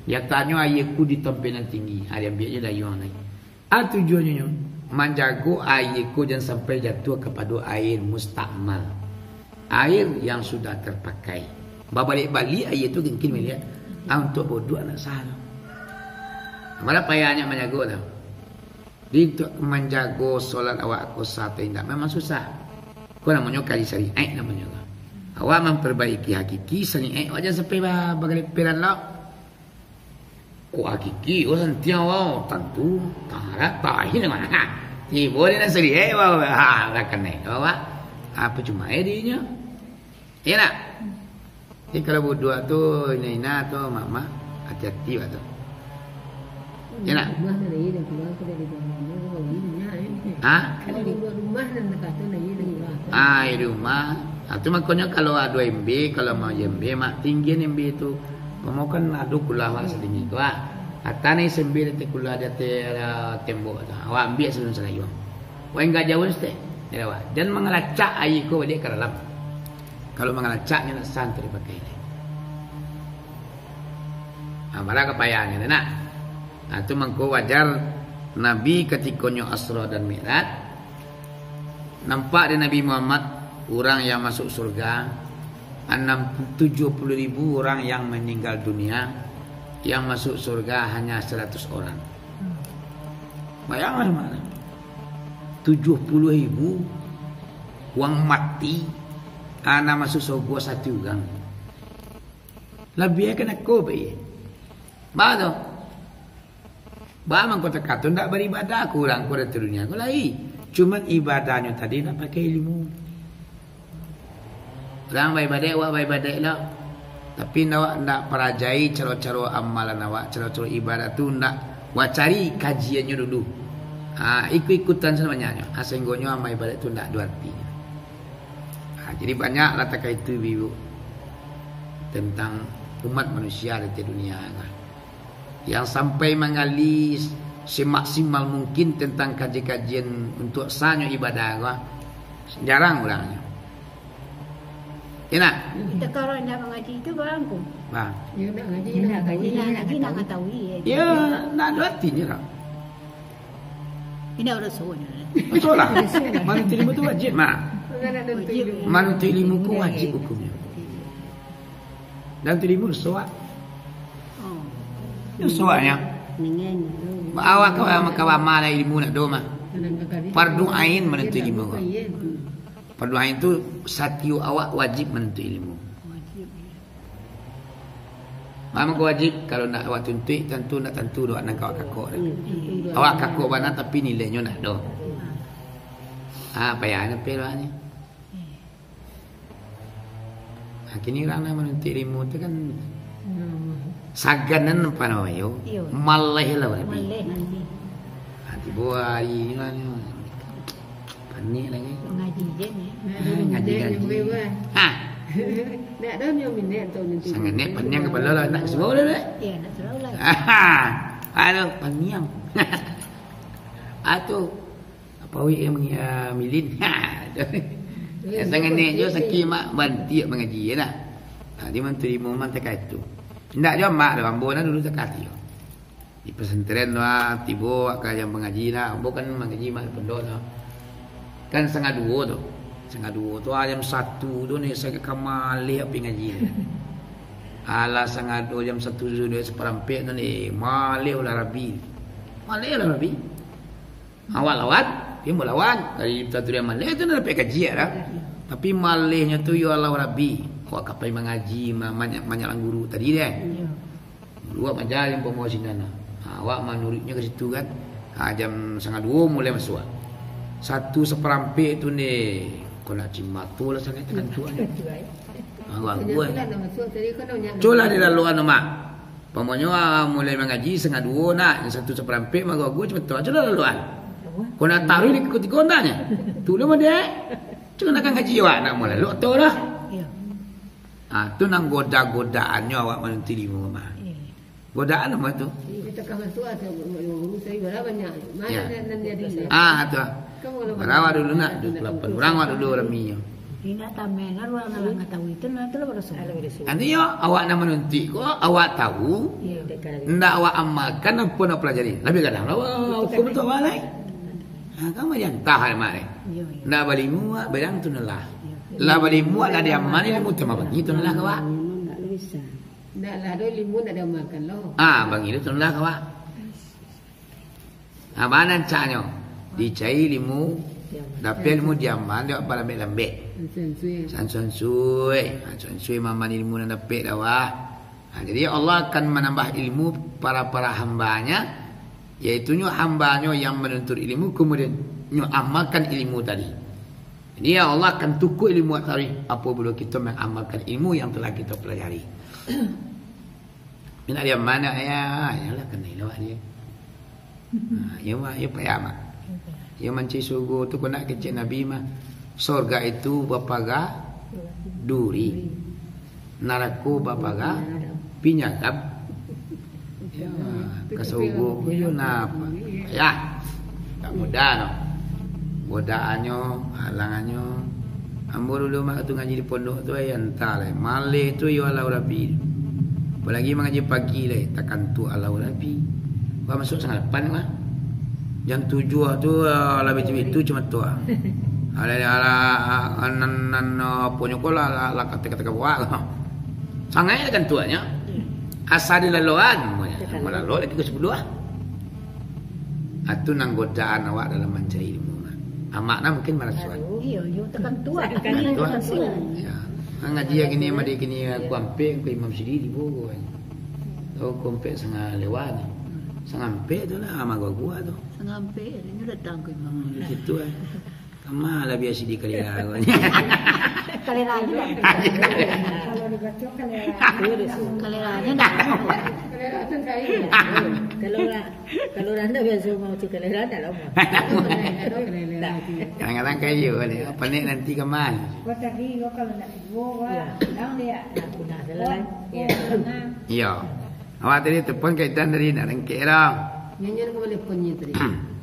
dilataknyo aia ko di tampek nan tinggi, ha, diambiaknyo dayuang tadi. A tujuannyo nyo, manjago aia ko jan sampai jatuah kapado aia mustakmal. Aia yang sudah terpakai. Babaliak-baliak aia tu mungkin maliek, ah, untuak bauduak ndak sah tu. Malah payah nyo manjago tu. Jadi, untuak manjago solat awak ko sah atau indak, memang susah. Ko namonyo kaji syariat namonyo ko. Awak mamperbaiki hakiki syariat, awak jan sampai ba-, bagaleperan lo. Ko hakiki, oh, santiang, wau, tantu, taharat, tahin, mah. Tibo di nan sariek, wau, ha, lah kanai, wau, wak. Apo cuma eh dinyo? Iyo nak? Jadi, kalau buduak tu, ina-ina tu, mak-mak, hati-hati, wak, tu. Iyo nak? Rumah nan iyo dah keluar, aku dari rumah, aku bawa ini, ya, eh. Ha? Kalau di rumah nan dekat tu, nah, iyo dah keluar. Ah, di rumah. Ah, tu makonyo kalau ado embe, kalau mau embe, mak, tinggian embe tu. Pamo kan ado kulah awak sadingin tu, ah. Ateh ni sembe di ateh kulah, di ateh, ah, tembok tu. Awak ambiak saluang sarayuang. Wah, inggak jauah sete. Jadi awak, jan mangalacak aia ko baliak ka dalam. Kalau mangalacaknyo nak sah tu dipakai. Ah, malah kapayahnyo tu nak. Ah, tu mangko wajar Nabi katikonyo Isra dan Mi'raj, nampak di Nabi Muhammad urang yang masuk surga, anam, tujuh puluh ribu urang yang maninggal dunia, yang masuk surga hanya saratus urang. Bayangkan, Mak. Tujuh puluh ribu urang mati, a nan masuk surga saratus urang. Labiah kanako, Pak, ye? Ba tu. Ba mangko takah tu ndak baribadah, kurang ko dari dunia ko lai. Cuman ibadahnyo tadi ndak pakai ilmu. Urang baibadaik, awak baibadaik lo. Tapi ndak, awak ndak parajai caro-caro amalan awak, caro-caro ibadah tu ndak. Awak cari kajiannyo dulu. Ha, ikut-ikutan sabanyahnyo. Ha, sahinggonyo amal ibadah tu ndak ado artinyo. Ha, jadi banyaklah takah itu, Ibu, tentang umat manusia di dunia ko. Yang sampai manggali semaksimal mungkin tentang kaji-kajian untuak sahnyo ibadah ko, jarang urangnyo. Yo nak? Takah urang indak mangaji tu barang ko. Nah. Yo nak ngaji, yo nak ngaji, nak ngatahui, yo. Yo, ndak ado artinyo lah. Indak ado suruhnyo. Betul lah. Manuntut ilmu tu wajib, Mak. Wajib. Manuntut ilmu ko wajib hukumnyo. Dan tu ilmu doso, Wak. Oh. Doso, Wak, nyo. Awak ka, ka baamal ilmu ndak do mah. Fardu ain manuntut ilmu. Fardu ain tu satiok awak wajib manuntut ilmu. Wajib, yo. Mako wajib, kalau ndak awak tuntuik, tantu ndak tantu doh nan ka awak kakok. Awak kakok bana tapi nilainyo ndak do. Ah, payah nyo pe doh ni. Nah, kini urang nan manuntut ilmu tu kan saganan pano yo. Iyo. Maleh lah berarti. Maleh. Nah, tibo hari ni lah ni. Panik lagi. Ngaji je ni. Ah, ngaji, ngaji. Ha. Ndak ado nyo minat tu nanti. Sangaik paniang kapalo lah, nak surau lah, dek? Iyo, nak surau lah. Aduh, paniang. Atu. Apa awak yang, ah, milin? Ha. Yang sangaik jo sakik mak bantiak mangaji, yo nah. Ha, di manuntut ilmu mah takah itu. Indak jo mak doh, ambo nah dulu takah tu. Di pesantren tu, ah, tibo ka jam pangaji lah. Ambo kan mangaji mak di pondok tu. Kan satangah duo tu. Satangah duo tu, ah, jam satu tu ni, saketek ka maleh api ngaji tu. Alah, satangah duo, jam satu sudah saparampek tu ni, maleh ulah rabi. Maleh ulah rabi. Awak lawat, Dia melawan dari Satria Maleh tu dah dapat gaji lah. Tapi malehnyo tu, ya Allah Rabbi, awak ka pai mangaji, ma-, manyak, manyak guru tadi deh. Iyo. Guru awak maja yang pembawa sinan lah. Ha, awak manuruiknyo ka situ kan. Ha, jam satangah duo mulai masuak. Satu saparampek tu ni, kau nak cimato lah sangat tekan tu kan. Allah Akbar. Culah di laluan tu, Mak. Pamonyo, ah, mulai mangaji satangah duo nak, satu saparampek mah gua cuma tu aja lah laluan. Kau nak taruh di kutiko ndak nya? Tu lah mah dek. Cuma nak ngaji awak nak mulai lok tu lah. Iyo. Ah, tu nang goda-godaannyo awak manuntut ilmu mah. Iyo. Godaan apa tu? Kita ka masuak asa guru, guru saya bara banyak. Mana Ya. nan, nan jadi? Ah, tu. Kamu kalau Bara awak dulu nak, dua puluh lapan urang awak dulu raminyo. Indak tameh lah, urang lah ndak tahu itu, nah, tu lah baru suruh. Nanti yo, awak nak manuntuik ko, awak tahu, Iyo. ndak awak amalkan apa nak pelajari. Lebih gadang lah, wah, hukum tu awak lai. Ha, kan macam tah, Mak, eh. Iyo, iyo. Ndak balimu, awak bilang tu nalah. Iyo. Lah balimu, lah diamal, ilmu tu mah bagi tu nalah ka awak. Ndak lah, do ilmu ndak diamalkan lo. Ah, bagi tu nalah ka awak. Ha, baa nan caknyo? Dicari ilmu, dapek ilmu diamal, dek balambek-lambek. Sansuai-sansuai. Sansuai-sansuai. Ha, sansuai maman ilmu nan dapek dek awak. Ha, jadi Allah akan manambah ilmu para-para hamba-Nya, yaitu nyo hamba-Nyo yang manuntut ilmu, kemudian nyo amalkan ilmu tadi. Jadi Allah akan tukuak ilmu tadi apabila kita mengamalkan ilmu yang telah kita pelajari. Indak diamal, ya, iyolah, kanai lah awak dia. Ha, iyo mah, iyo payah mah. Iyo mancari surga tu, kok nak kecek Nabi mah. Surga itu bapaga duri. Narako bapaga pinyagap. Ya, ka surga ko iyo napa? Ya. Tak mudah no. Godaannyo, halangannyo. Ambo dulu mak tu ngaji di pondok tu, eh, antah lai. Maleh tu, yo Allah Rabbi. Apalagi mangaji pagi lai, takantuak Allah Rabbi. Wah, masuk satangah lapan lah. Jam tujuah tu, ah, lah bitu-bitu cuma tu ah. Alah, alah, ah, nan, nan, ah, aponyo ko lah, lah, lah, katika-katika buah. Sangaik takantuaknyo. Asa dilaloan, malalo lagi ka sapuluah. Atu nan godaan awak dalam mancari ilmu. Amak nah mungkin marasuan. Iyo, iyo, takantuak. Takantuak. Takantuak. Ya. Nah, ngaji yang ini, madi kini aku ampek, aku imam sendiri di Bogor. Aku ampek satangah lewat. Satangah ampek tu lah, amak gua-gua tu. Satangah ampek, dia datang ke imam. Hmm, di situ, eh. Kama lah biasa di Kalera ko. Kalera aja lah. Kalau dibaca Kalera. Kalera aja dah. Kalau orang, kalau orang dah biasa mau baca Kalera, dah lama. Kadang-kadang kayo ni, apa ni nanti kama. Kau tadi, kau kalau nak tidur, wah, Ya. Bilang dia. Nak punah salah. Ya. Iyo. Awak tadi telepon kaitan dari nak rengkek lah. Nyo, nyo ka manelepon nyo tadi.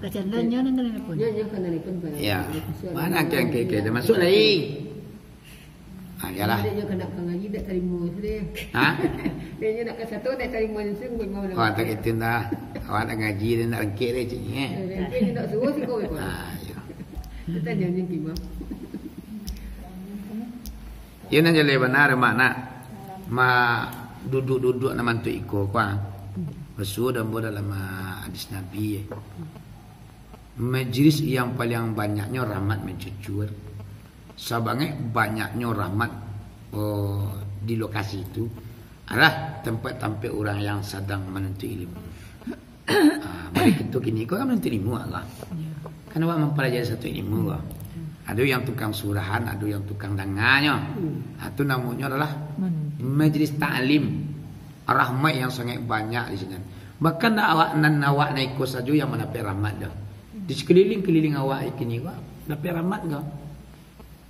Kacanda nyo nan ka manelepon. Nyo, nyo ka manelepon. Ya. Mana angkek-angkek kita masuk lai? Ha, iyalah. Dia nyo ka nak ka ngaji, tak tarimo sudah. Ha? Dia nyo nak ka sato, tak tarimo langsung, memang Oh, tak itu dah. Awak nak ngaji, dia nak rengkek lai, cik, eh. Eh, rengkek dia nak suruh siko, Ha, ya. Kita jangan timbang. Iyo nan jaleh bana, Mak, nak. Ma duduak-duduak nan mantuik iko, kuah. Rasul ambo dalam, ah, hadis Nabi, eh. Majlis yang paling banyaknyo rahmat mancucur. Sabangai banyaknyo rahmat, oh, di lokasi itu adalah tempat-tempat urang yang sadang manuntuik ilmu. Ah, baliak itu kini ko kan manuntuik ilmu lah. Ya. Kan awak mampalajari satu ilmu ko. Ado yang tukang surahan, ado yang tukang danganyo. Hmm. Ah, tu namonyo adalah Manuntuik. majlis taklim. Rahmat yang sangat banyak di sinan. Bahkan awak nan, awak nan iko sajo yang mandapek rahmat doh. Di sekeliling-keliling awak kini ko dapek rahmat ko.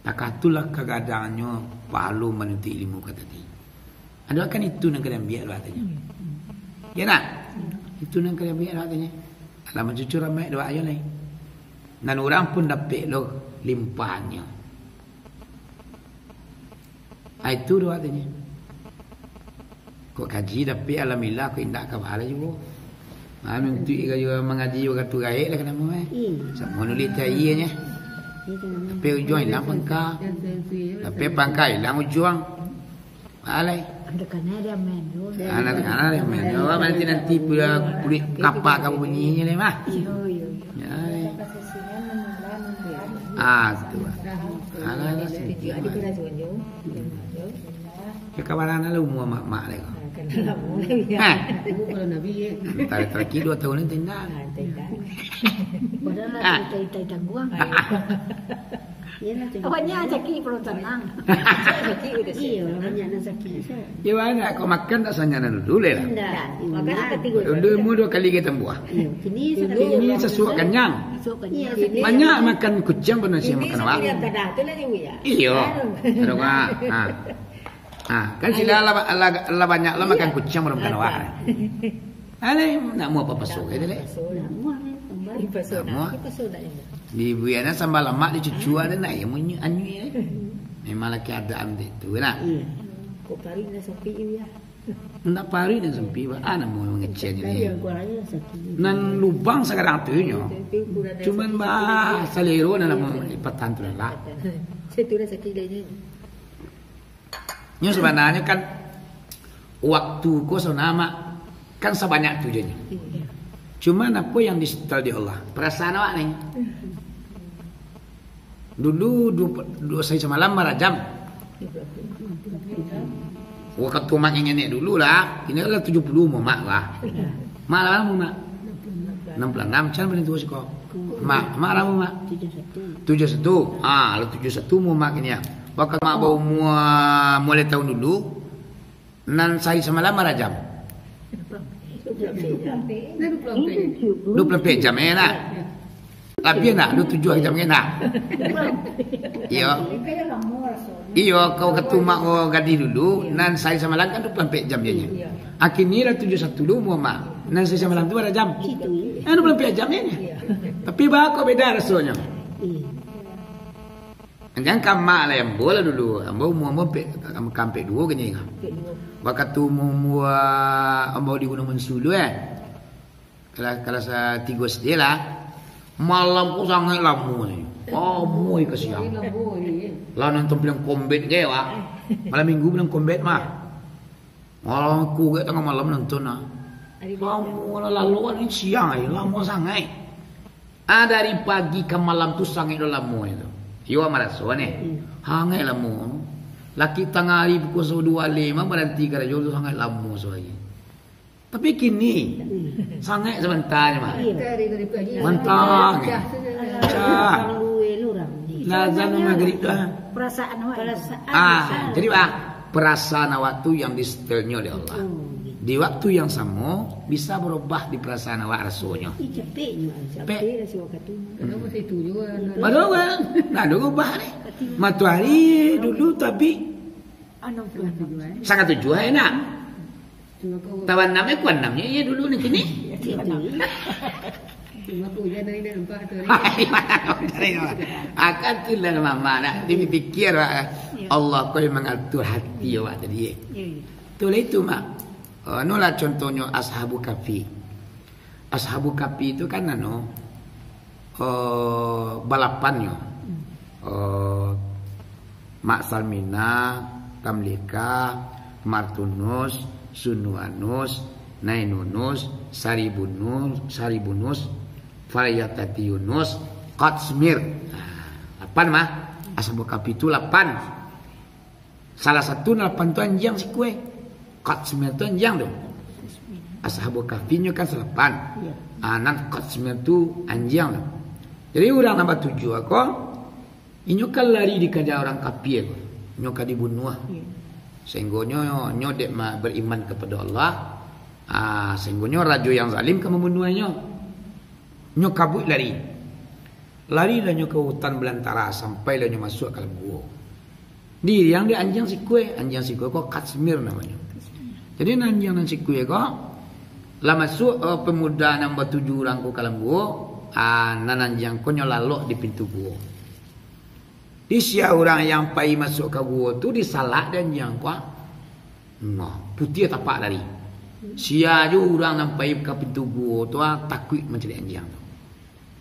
Takah tu lah kagadangnyo pahalo manuntuik ilmu ka tadi. Ado kan itu nan ka diambiak dek awak tu nyo. Ya nak? Itu nan ka diambiak dek awak tu nyo. Alah mancucur rahmat dek awak ajo lai. Nan urang pun dapek lo limpahannyo. Ah, itu dek awak tu nyo. Kok kaji dapek, alhamdulillah, kok indak, ka baa juo. Ah, nuntuik ka juo mangaji wakatu gaek lah ka namo, eh. Iyo. Samo nulis cari nyo. Iyo, tu namo. Tapi ujuang ilang pangka. Tapi pangka ilang ujuang. Baa lai. Ado kana dia main tu. Ah, nanti kana dia main. Awak nanti, nanti pula kulik kapak ka bunyi nyo lai mah. Iyo, iyo, iyo. Ya, eh. Ah, tu. Alah, alah, sini. Ya, kawan anak lu umur mak-mak deh. Ha. Tadi terakhir dua tahun ni tinggal. Padahal lah itai-itai tangguang. Awaknya caki perlu tenang. Iyo, banyak nak sakit. Iyo, banyak. Kau makan tak sanyak nak dulu lah. Indak. Makan apa tiga kali? Dulu umur dua kali kita buah. Iyo, kini sakali. Kini sasuak kanyang. Sasuak kanyang. Iyo, sakali. Banyak makan kuciang, bukan sia makan awak. Kini sakali yang kadah tu lah, Ibu, ya? Iyo. Aduh. Aduh, Kak. Ha. Ha, kan sila lah, lah, lah banyak lah makan kuciang, baru makan awak. Alai, nak mua apa paso, kata dek? Nak mua, nak mua. Nak mua. Di buana sambal lamak, di cucu ada nak, ya, munyi, anyui, eh. Memang laki ada ambil tu, nak. Iyo. Kok paruik nak sempit, ya? Nak paruik nak sempit, bah. Ah, nak mua mangecek ni. Nan lubang sakarang tu, nyo. Cuman, bah, salero nak, nak mua lipatan tu lah. Saya tu dah sakit dah ni. Nyo sabananyo kan, waktu ko sabananyo kan sabanyak tu je nyo. Iyo. Cuman apo yang disetel di Allah? Perasaan awak ni. Dulu du-, du-, sahari samalam bara jam. Wakatu mak ngenek dulu lah, kini lah tujuah puluah umur mak lah. Mak lah, mak? Anam puluah anam, can paling tuo siko. Mak, mak bara umur, mak? Tujuah satu. Tujuah satu. Ah, lah tujuah satu umur mak kini, ah. Wakatu mak baumur mulai tahun dulu, nan sahari samalam bara jam? Duo puluah ampek jam, eh, nak? Labiah nak? Duo tujuah jam, eh, nak? Iyo. Iyo, kau wakatu mak kau gadih dulu, nan sahari samalam kan duo puluah ampek jam je nyo. Iyo. Kini lah tujuah satu dulu umur mak. Nan sahari samalam tu bara jam? Situ. Eh, duo puluah ampek jam je nyo. Iyo. Tapi baa kok beda rasonyo? Iyo. Jan ka mak lah, ambo lah dulu. Ambo umua ambo ampek, ampek duo kini. Ampek duo. Wakatu umua-umua ambo di Gunuang Mansu tu, eh. Kalas, kalas, ah, tigo S D lah. Malam ko sangaik lamo ni. Lamo ka siang. Lah nonton film Kombet ke, Wak. Malam Minggu film Kombet mah. Malam ko gek tangah malam nonton ah. Lamo lah, lalu ni siang ai, lamo sangaik. Ah, dari pagi ka malam tu sangaik lo lamo itu. Iyo maraso ni. Hmm. Sangaik lamo. Laki tangah ari pukul duo limo baranti karajo tu sangaik lamo suai. Tapi kini, sangaik sabanta je mah. Iyo. Mantang. Pacah. Lah azan magrib tu, ah. Perasaan awak. Perasaan. Ah, jadi, ah, perasaan awak tu yang disetelnyo oleh Allah. Betul. Di waktu yang samo, bisa berubah di perasaan awak rasonyo. Ih, capeknyo, capek lah si wakatu. Hmm. Padahal, nah, dulu ubah ni. Matoari dulu tabik. Sangat tujuh, eh, nak? Taban anam, eh, kuan anam, iyo, iyo, dulu ni, kini. Akan tu lah mama nak, dia pikir, Wak. Iyo. Allah ko yang mangatur hati awak tadi, eh. Iyo, iyo. Tu lah itu, Mak. Oh, anu lah contohnyo Ashabul Kahfi. Ashabul Kahfi tu kan, anu, eh, balapan nyo. Eh, Mak Salmina, Tamlika, Martunus, Sunuanus, Nainunus, Saribunus, Saribunus, Faryatati Yunus, Qatsmir. Nah, lapan mah. Ashabul Kahfi tu lapan. Salah satu nan lapan tu anjiang sikua. Qatsmir tu anjiang tu. Ashabul Kahfi nyo kan salapan. Iyo. Ah, nan Qatsmir tu anjiang tu. Jadi urang nan batujuah ko, inyo kan lari dikaja urang kafir ko. Inyo ka dibunuah. Iyo. Sahinggonyo nyo dek ma-, beriman kapado Allah. Ah, sahinggonyo rajo yang zalim ka mambunuah inyo. Nyo kabuik lari. Larilah nyo ka hutan balantara, sampailah nyo masuak ka dalam guo. Diiriang dek anjiang sikua, anjiang sikua ko Qatsmir namonyo. Jadi, nan anjiang nan sikua ko, lah masuak, eh, pemuda nan batujuah urang ko ka dalam guo, ah, nan anjiang ko nyo lalok di pintu guo. Di sia urang yang pai masuak ka guo tu disalak dek anjiang ko. Nah, putiah tapak lari. Sia jo urang nan pai ka pintu guo tu, ah, takuik mancaliak anjiang tu.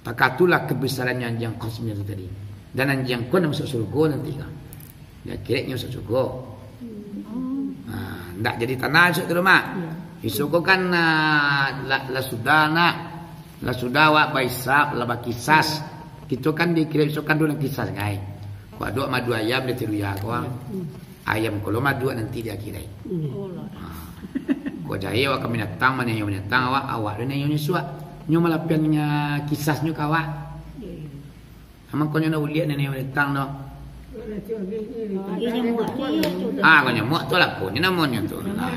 Takah tu lah kabesarannyo anjiang Qatsmir tu tadi. Dan anjiang ko nan masuak surgo nanti ka. Di akhiratnyo masuak surgo. Nah, ndak jadi tanah isuak tu, Mak. Iyo. Isuak ko kan, ah, lah, lah sudah nak. Lah sudah awak bahisab, lah bakisas. Kito kan di akhirat bisuak kan tu nan kisah sagai. Kok aduak madu ayam di tiruya ko, ah. Ayam ko lo maduak nanti di akhirat. Ha. Kok jahek awak ka binatang, mananyo binatang awak, awak tu nanyo bisuak. Nyo malapiannyo kisasnyo ka awak. Aman ko nyo nak uliak nanyo binatang tu. Ah, ko nyamuk tu lah ko, nyo namonyo tu. Nah.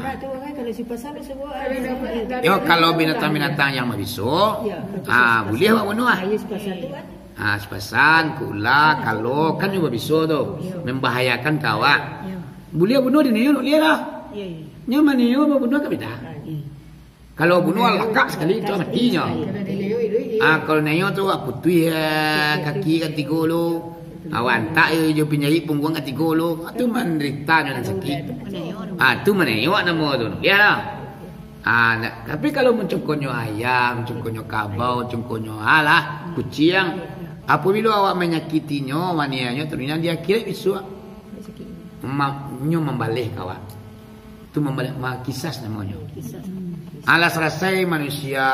Yo, kalau binatang-binatang yang mabiso, ah, buliah awak bunuah, ah. Ah, sipasan, kula, kalo, kan nyo babiso tu, mambahayakan ka awak. Buliah bunuah di nyo, buliah lah. Nyo mananyo babunuah kan bida. Kalau bunuah lakak sakali tu mati nyo. Ah, kalau nanyo tu, ah, putuih, ah, kaki katigo lo. Awak antak yo jo pinjahik pungguang katigo lo. Ah, tu mandarita nyo nan sakik. Ah, tu mananyo namo tu. Yo lah. Ah, tapi kalau mancongkonyo ayam, mancongkonyo kabau, mancongkonyo alah, kuciang, apabilo awak manyakitinyo, maniayanyo, tu di akhirat bisuak, ma-, nyo mambaleh ka awak. Tu mambaleh, ma-, kisas namonyo. Alah salasai manusia,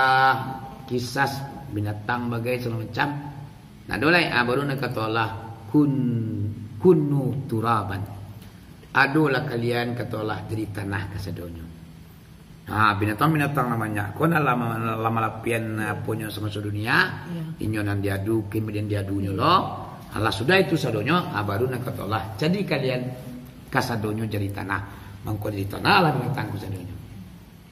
kisas binatang bagai sagalo macam. Nah, ado lai, ah, baru nan kato Allah, kun, kunu turaban. Adolah kalian, kato Allah, jadi tanah kasadonyo. Ha, binatang-binatang nan banyak ko nan lah ma-, lah malapian, aponyo, samaso dunia, inyo nan diadu, kemudian diadunyo lo. Alah sudah itu sadonyo, ha, baru nan kato Allah, jadi kalian kasadonyo jadi tanah. Mangko jadi tanah lah binatang kasadonyo.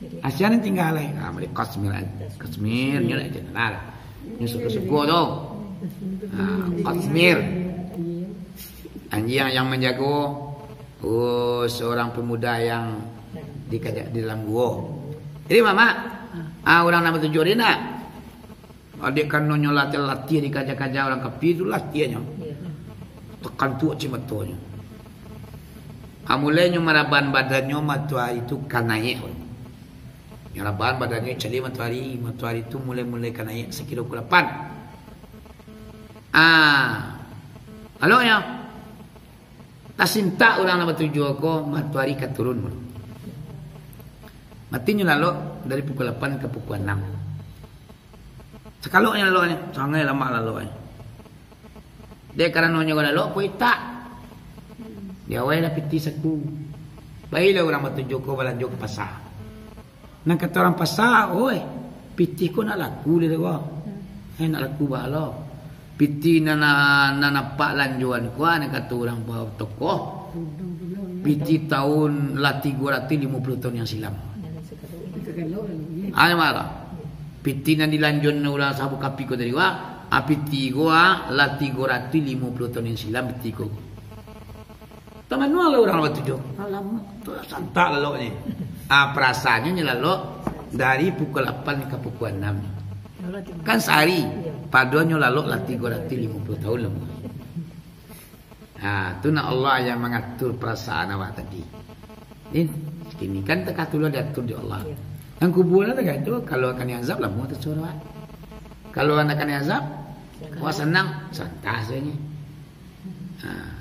Jadi, ah, sia nan tingga lai. Ha, mari Qasmir, Qasmir, nyo lah jadi tanah lah. Nyo suko-suko tu. Ha, Qasmir. Anjiang yang manjago, oh, seorang pemuda yang dikaja-, di dalam guo. Jadi, Mamak, ah, urang nan batujuah tadi nak. Dek karanonyo latiah-latiah dikaja-kaja urang kafir tu latiahnyo. Takantuak cin matonyo. Ah, mulai nyo maraban badannyo, matoari tu ka naiak. Nyo raban badannyo, caliak matoari, matoari tu mulai-mulai ka naiak sakiro pukua lapan. Ah, laloknyo, tasintak urang nan batujuah ko, matoari ka turun pulo. Mati nyo lalok dari pukua lapan ka pukua anam. Sakaloknyo laloknyo, sangaik lamak laloknyo. Dek karano nyo lalok ko itak. Di awai lah pitih saku. Bailah urang batujuah ko balanjo ka pasa. Nan kato urang pasa, "Oi, pitih ko nak laku lai ko. Eh, nak laku baa lo. Pitih nan, nan, nan apak lanjoan ko, ah," nan kato urang ba-, tokoh. "Pitih tahun lah tigo ratuih limo puluah tahun yang silam." Ayo marah. Pitih nan dilanjoan urang sahabat kapi ko tadi, wah. Ah, pitih ko, ah, lah tigo ratuih limo puluah tahun yang silam pitih ko. Tamanuang lah urang batujuah. Alamak, tu lah santak laloknyo. Ah, perasaannyo nyo lalok dari pukul lapan ka pukul anam. Kan sahari, padohal nyo lalok lah tigo ratuih limo puluah tahun lah. Ha, tu nak Allah yang mangatur perasaan awak tadi. Ni, kini kan takah tu lah diatur di Allah. Nan kubua lah takah tu, kalau akan diazab lamo tu suruah awak. Kalau anak akan diazab, wah sanang, santai sajo. Ha.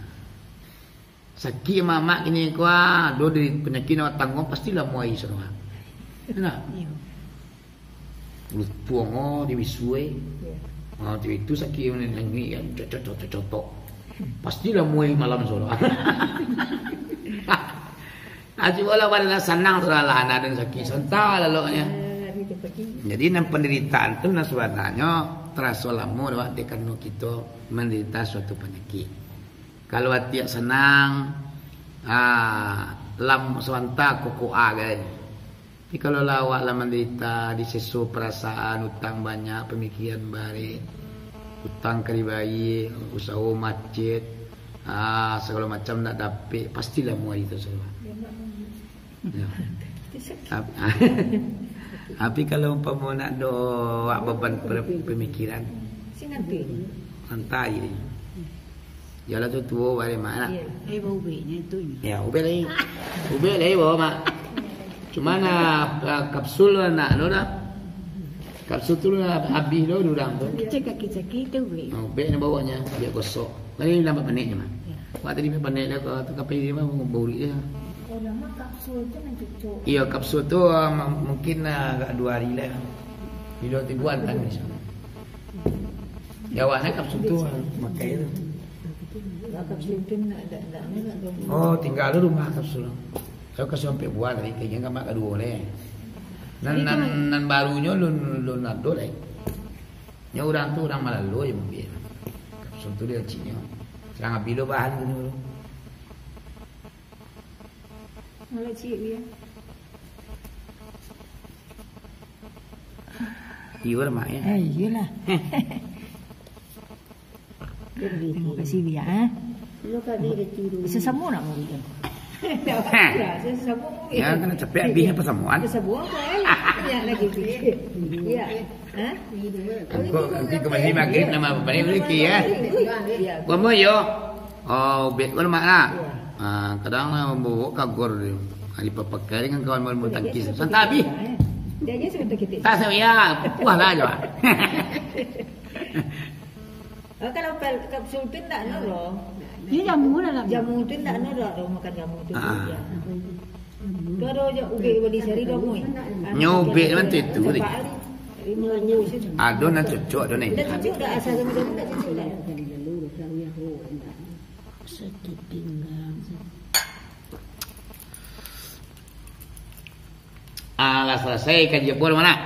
Sakik mamak kini ko, ah, do di panyakik awak tangguang, pasti lamo ari suruah awak. Nah. Lutuang, oh, di bisue. Ah, tu itu sakik yang nangik kan, cotok, cotok, cotok. Pasti lamo ari malam suruah. Ah, cubolah pada lah sanang sudah lah, anak dan sakik. Santai laloknyo. Jadi, nan pandaritaan tu, nan sabananyo taraso lamo dek awak, dek karano kito mandarita suatu panyakik. Kalau ati sanang, ah, lam sabanta kokok agai. Tapi kalau lah awak lah mandarita, diseso perasaan, utang banyak, pamikiran barek, utang ka dibayia, usaho macet, ah, sagalo macam ndak dapek, pasti lamo ari tu suruah. Ya. Tap-, tapi kalau umpamo nak do awak beban per-, pamikiran, santai. Yalah tu tuo bare mak nak. Eh, baubeknyo itu. Ya, ubek lai. Ubek lai bawa mak. Cuma nak, ah, kapsul nak lo dah. Kapsul tu lah habis lo di urang tu. Kecil kaki sakit tu ubek. Ah, ubek nak bawa nya, biar gosok. Tadi lambat panek je mah. Ya. Wak tadi panek dah, kau tu kapai dia mah bauri dia. Oh, lama kapsul tu mencucuk. Iya, kapsul tu, ah, mungkin, ah, agak dua hari lah. Bila tibuan kan di sana. Di awaknyo kapsul tu, makai tu. Kapsul tu nak, nak, nak, nak, nak. Oh, tingga tu rumah kapsul. Sayo kasi ampek buah tadi, kagek ka mak kaduo lai. Nan, nan, nan barunyo lun, lun ado lai. Nyo urang tu urang malalo je mambiak. Kapsul tu di kaciknyo. Sadang abih lo bahan tu. Malah ciek dia. Iyo lah, Mak, ya. Eh, iyolah. Terima kasih, Bia, eh. Sasamo nak murid, eh. Ya, sasamo murid. Ya, kena capek habisnya persamuan. Sasamo apa, eh? Ya, lagi sikit. Ya. Ha? Engkau, engkau kembali maghrib nama apa ni, Uliki, ya? Ya. Kamu, yo. Oh, ubek ko lemak nak. Ah, kadang lah bawa kagor dia. Ari papakai dengan kawan main bulu tangkis. Santai habis. Tak, saya, ya, puas lah je, Pak. Oh, kalau kal-, kapsul tu ndak noro. Ini jamu lah, lah. Jamu tu ndak noro, makan jamu tu. Ah. Ya. Tu ado je ubek bali sari dah, Mui. Nyo ubek macam tu tadi. Ado nan cocok, ado nan idak. Ndak cocok dah, asal sama jamu ndak cocok dah. Sakit pinggang. Ah, lah salasai kaji apo, Mak?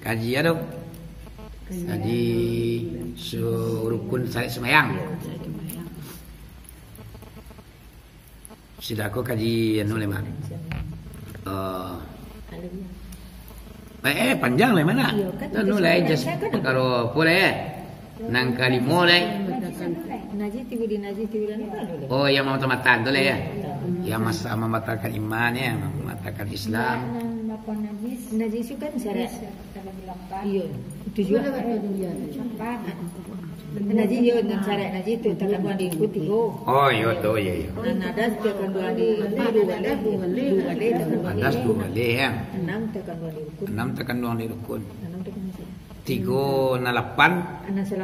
Kaji apo? Kaji su-, rukun syarat sumbayang. Sudah ko kaji anu lai, Mak? Oh. Eh, eh, panjang lai, Mak? Anu lai, just pakaro apo lai, eh? Nan kalimo lai. Najis tibo di najis tibo di anu. Oh, yang mambatalkan tu lai, ya? Yang mas-, mambatalkan iman, ya, mambatalkan Islam. Najis tu kan syarat. Iyo, tujuah. Najis, iyo, nan syarat najis tu takanduang di rukun tigo. Oh, iyo tu, iyo, iyo. Nan hadas takanduang di rukun duo baleh, duo baleh takanduang. Hadas duo baleh, ya. Anam takanduang di rukun. Anam takanduang di rukun. Anam takanduang di rukun. Tigo nan lapan,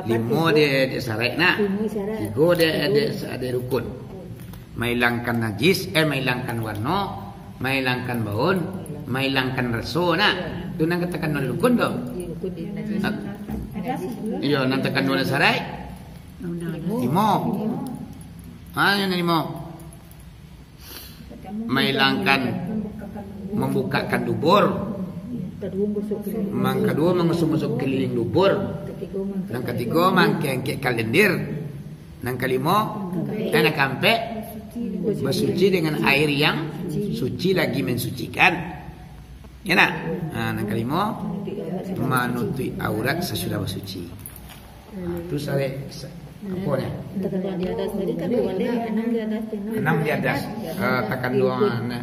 limo di, di syarat nak. Limo syarat. Tigo di, di, di rukun. Mailangkan najis, eh, mailangkan warno, mailangkan baun, mailangkan raso, nah. Tu nan katakan non rukun tu. Iyo, rukun di najis. Ah, iyo, nan takan non syarat. Limo. Ha, yang limo. Mailangkan, mambukakan dubur. Nan kaduo, mangusuk-ngusuk keliling dubur. Nan katigo, mangangkek-angkek kalender. Nan kalimo, eh, nan kaampek, basuci dengan air yang suci lagi mensucikan. Ya nak? Ha, nan kalimo, manutuik aurat sasudah basuci. Ha, tu syarat sa-, apo nyo? Takanduang di hadas tadi kan duo baleh, anam di hadas, anam di hadas. Eh, takanduang, eh,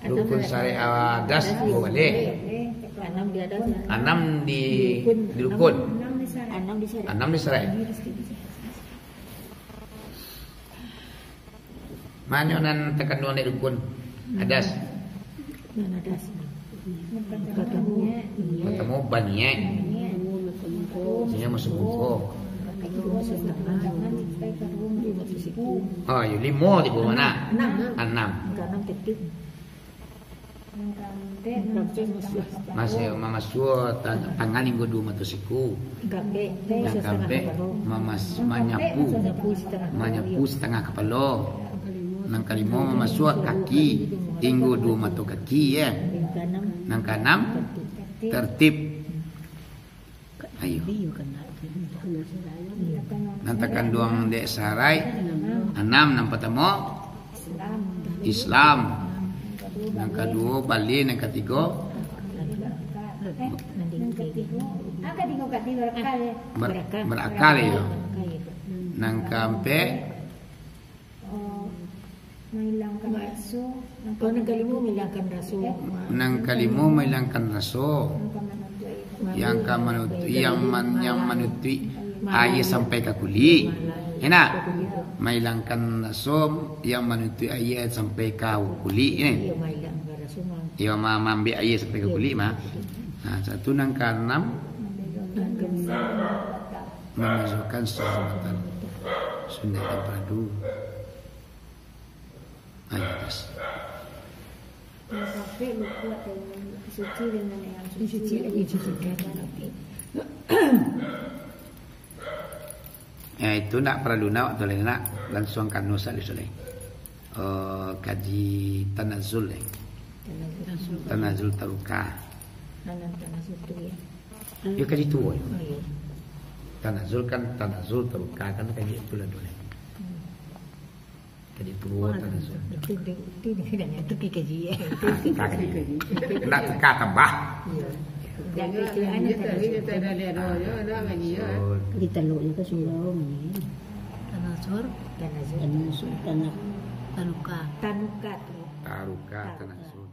rukun syarat hadas duo baleh. Anam di hadas. Anam di, di rukun. Anam di syarat. Anam di syarat. Ma nyo nan takanduang di rukun hadas? Nan hadas. Partamo, partamo baniaik. Inyo masuak muko. Oh, iyo, limo tibo, Mak? Anam. Anam. Masih mamasuak ta-, tangan hinggo duo mato siku. Nan kaampek, mamas-, manyapu, manyapu satangah kapalo. Nan kalimo, mamasuak kaki hinggo duo mato kaki, ya. Nan kaanam, tartib. Ayo. Nan takanduang dek syarat, anam, nan partamo, Islam. Nan kaduo, baleh, nan katigo, ber-, berakal, iyo. Nan kaampek, Oh, mailangkan raso. Nan kalimo mailangkan raso. Nan kalimo mailangkan raso. Yang ka manutuik, yang man-, yang manutuik aia sampai ka kulik. Enak? Mailangkan raso yang manutuik aia sampai ka kulik, eh. Iyo, ma-, maambiak aia sampai ka kulik, mah. Nah, satu nan kaanam. Mamasuakkan sunatan. Sunatan fardu. Ayo, tes. Suci dengan yang suci. Suci lagi sucikan nanti. Eh, itu ndak paralu nak waktu lain nak, langsuang ka anu sajo lai. Eh, kaji tanazul lai. Tanazul. Tanazul taruka. Anan tanazul tu ya. Yo kaji tuo yo. Oh, iya. Tanazul kan, tanazul taruka kan kaji itu lah dulu. Hmm. Kaji tuo tanazul. Itu, itu, itu, itu, itu kaji, ya. Ah, ka kaji. Nak tukar tambah. Iya. Jadi, tanazul. Di teluknya ke surau ni. Tanazul. Tanazul. Tanazul. Tanah. Tanuka. Tanuka tu. Taruka, tanazul.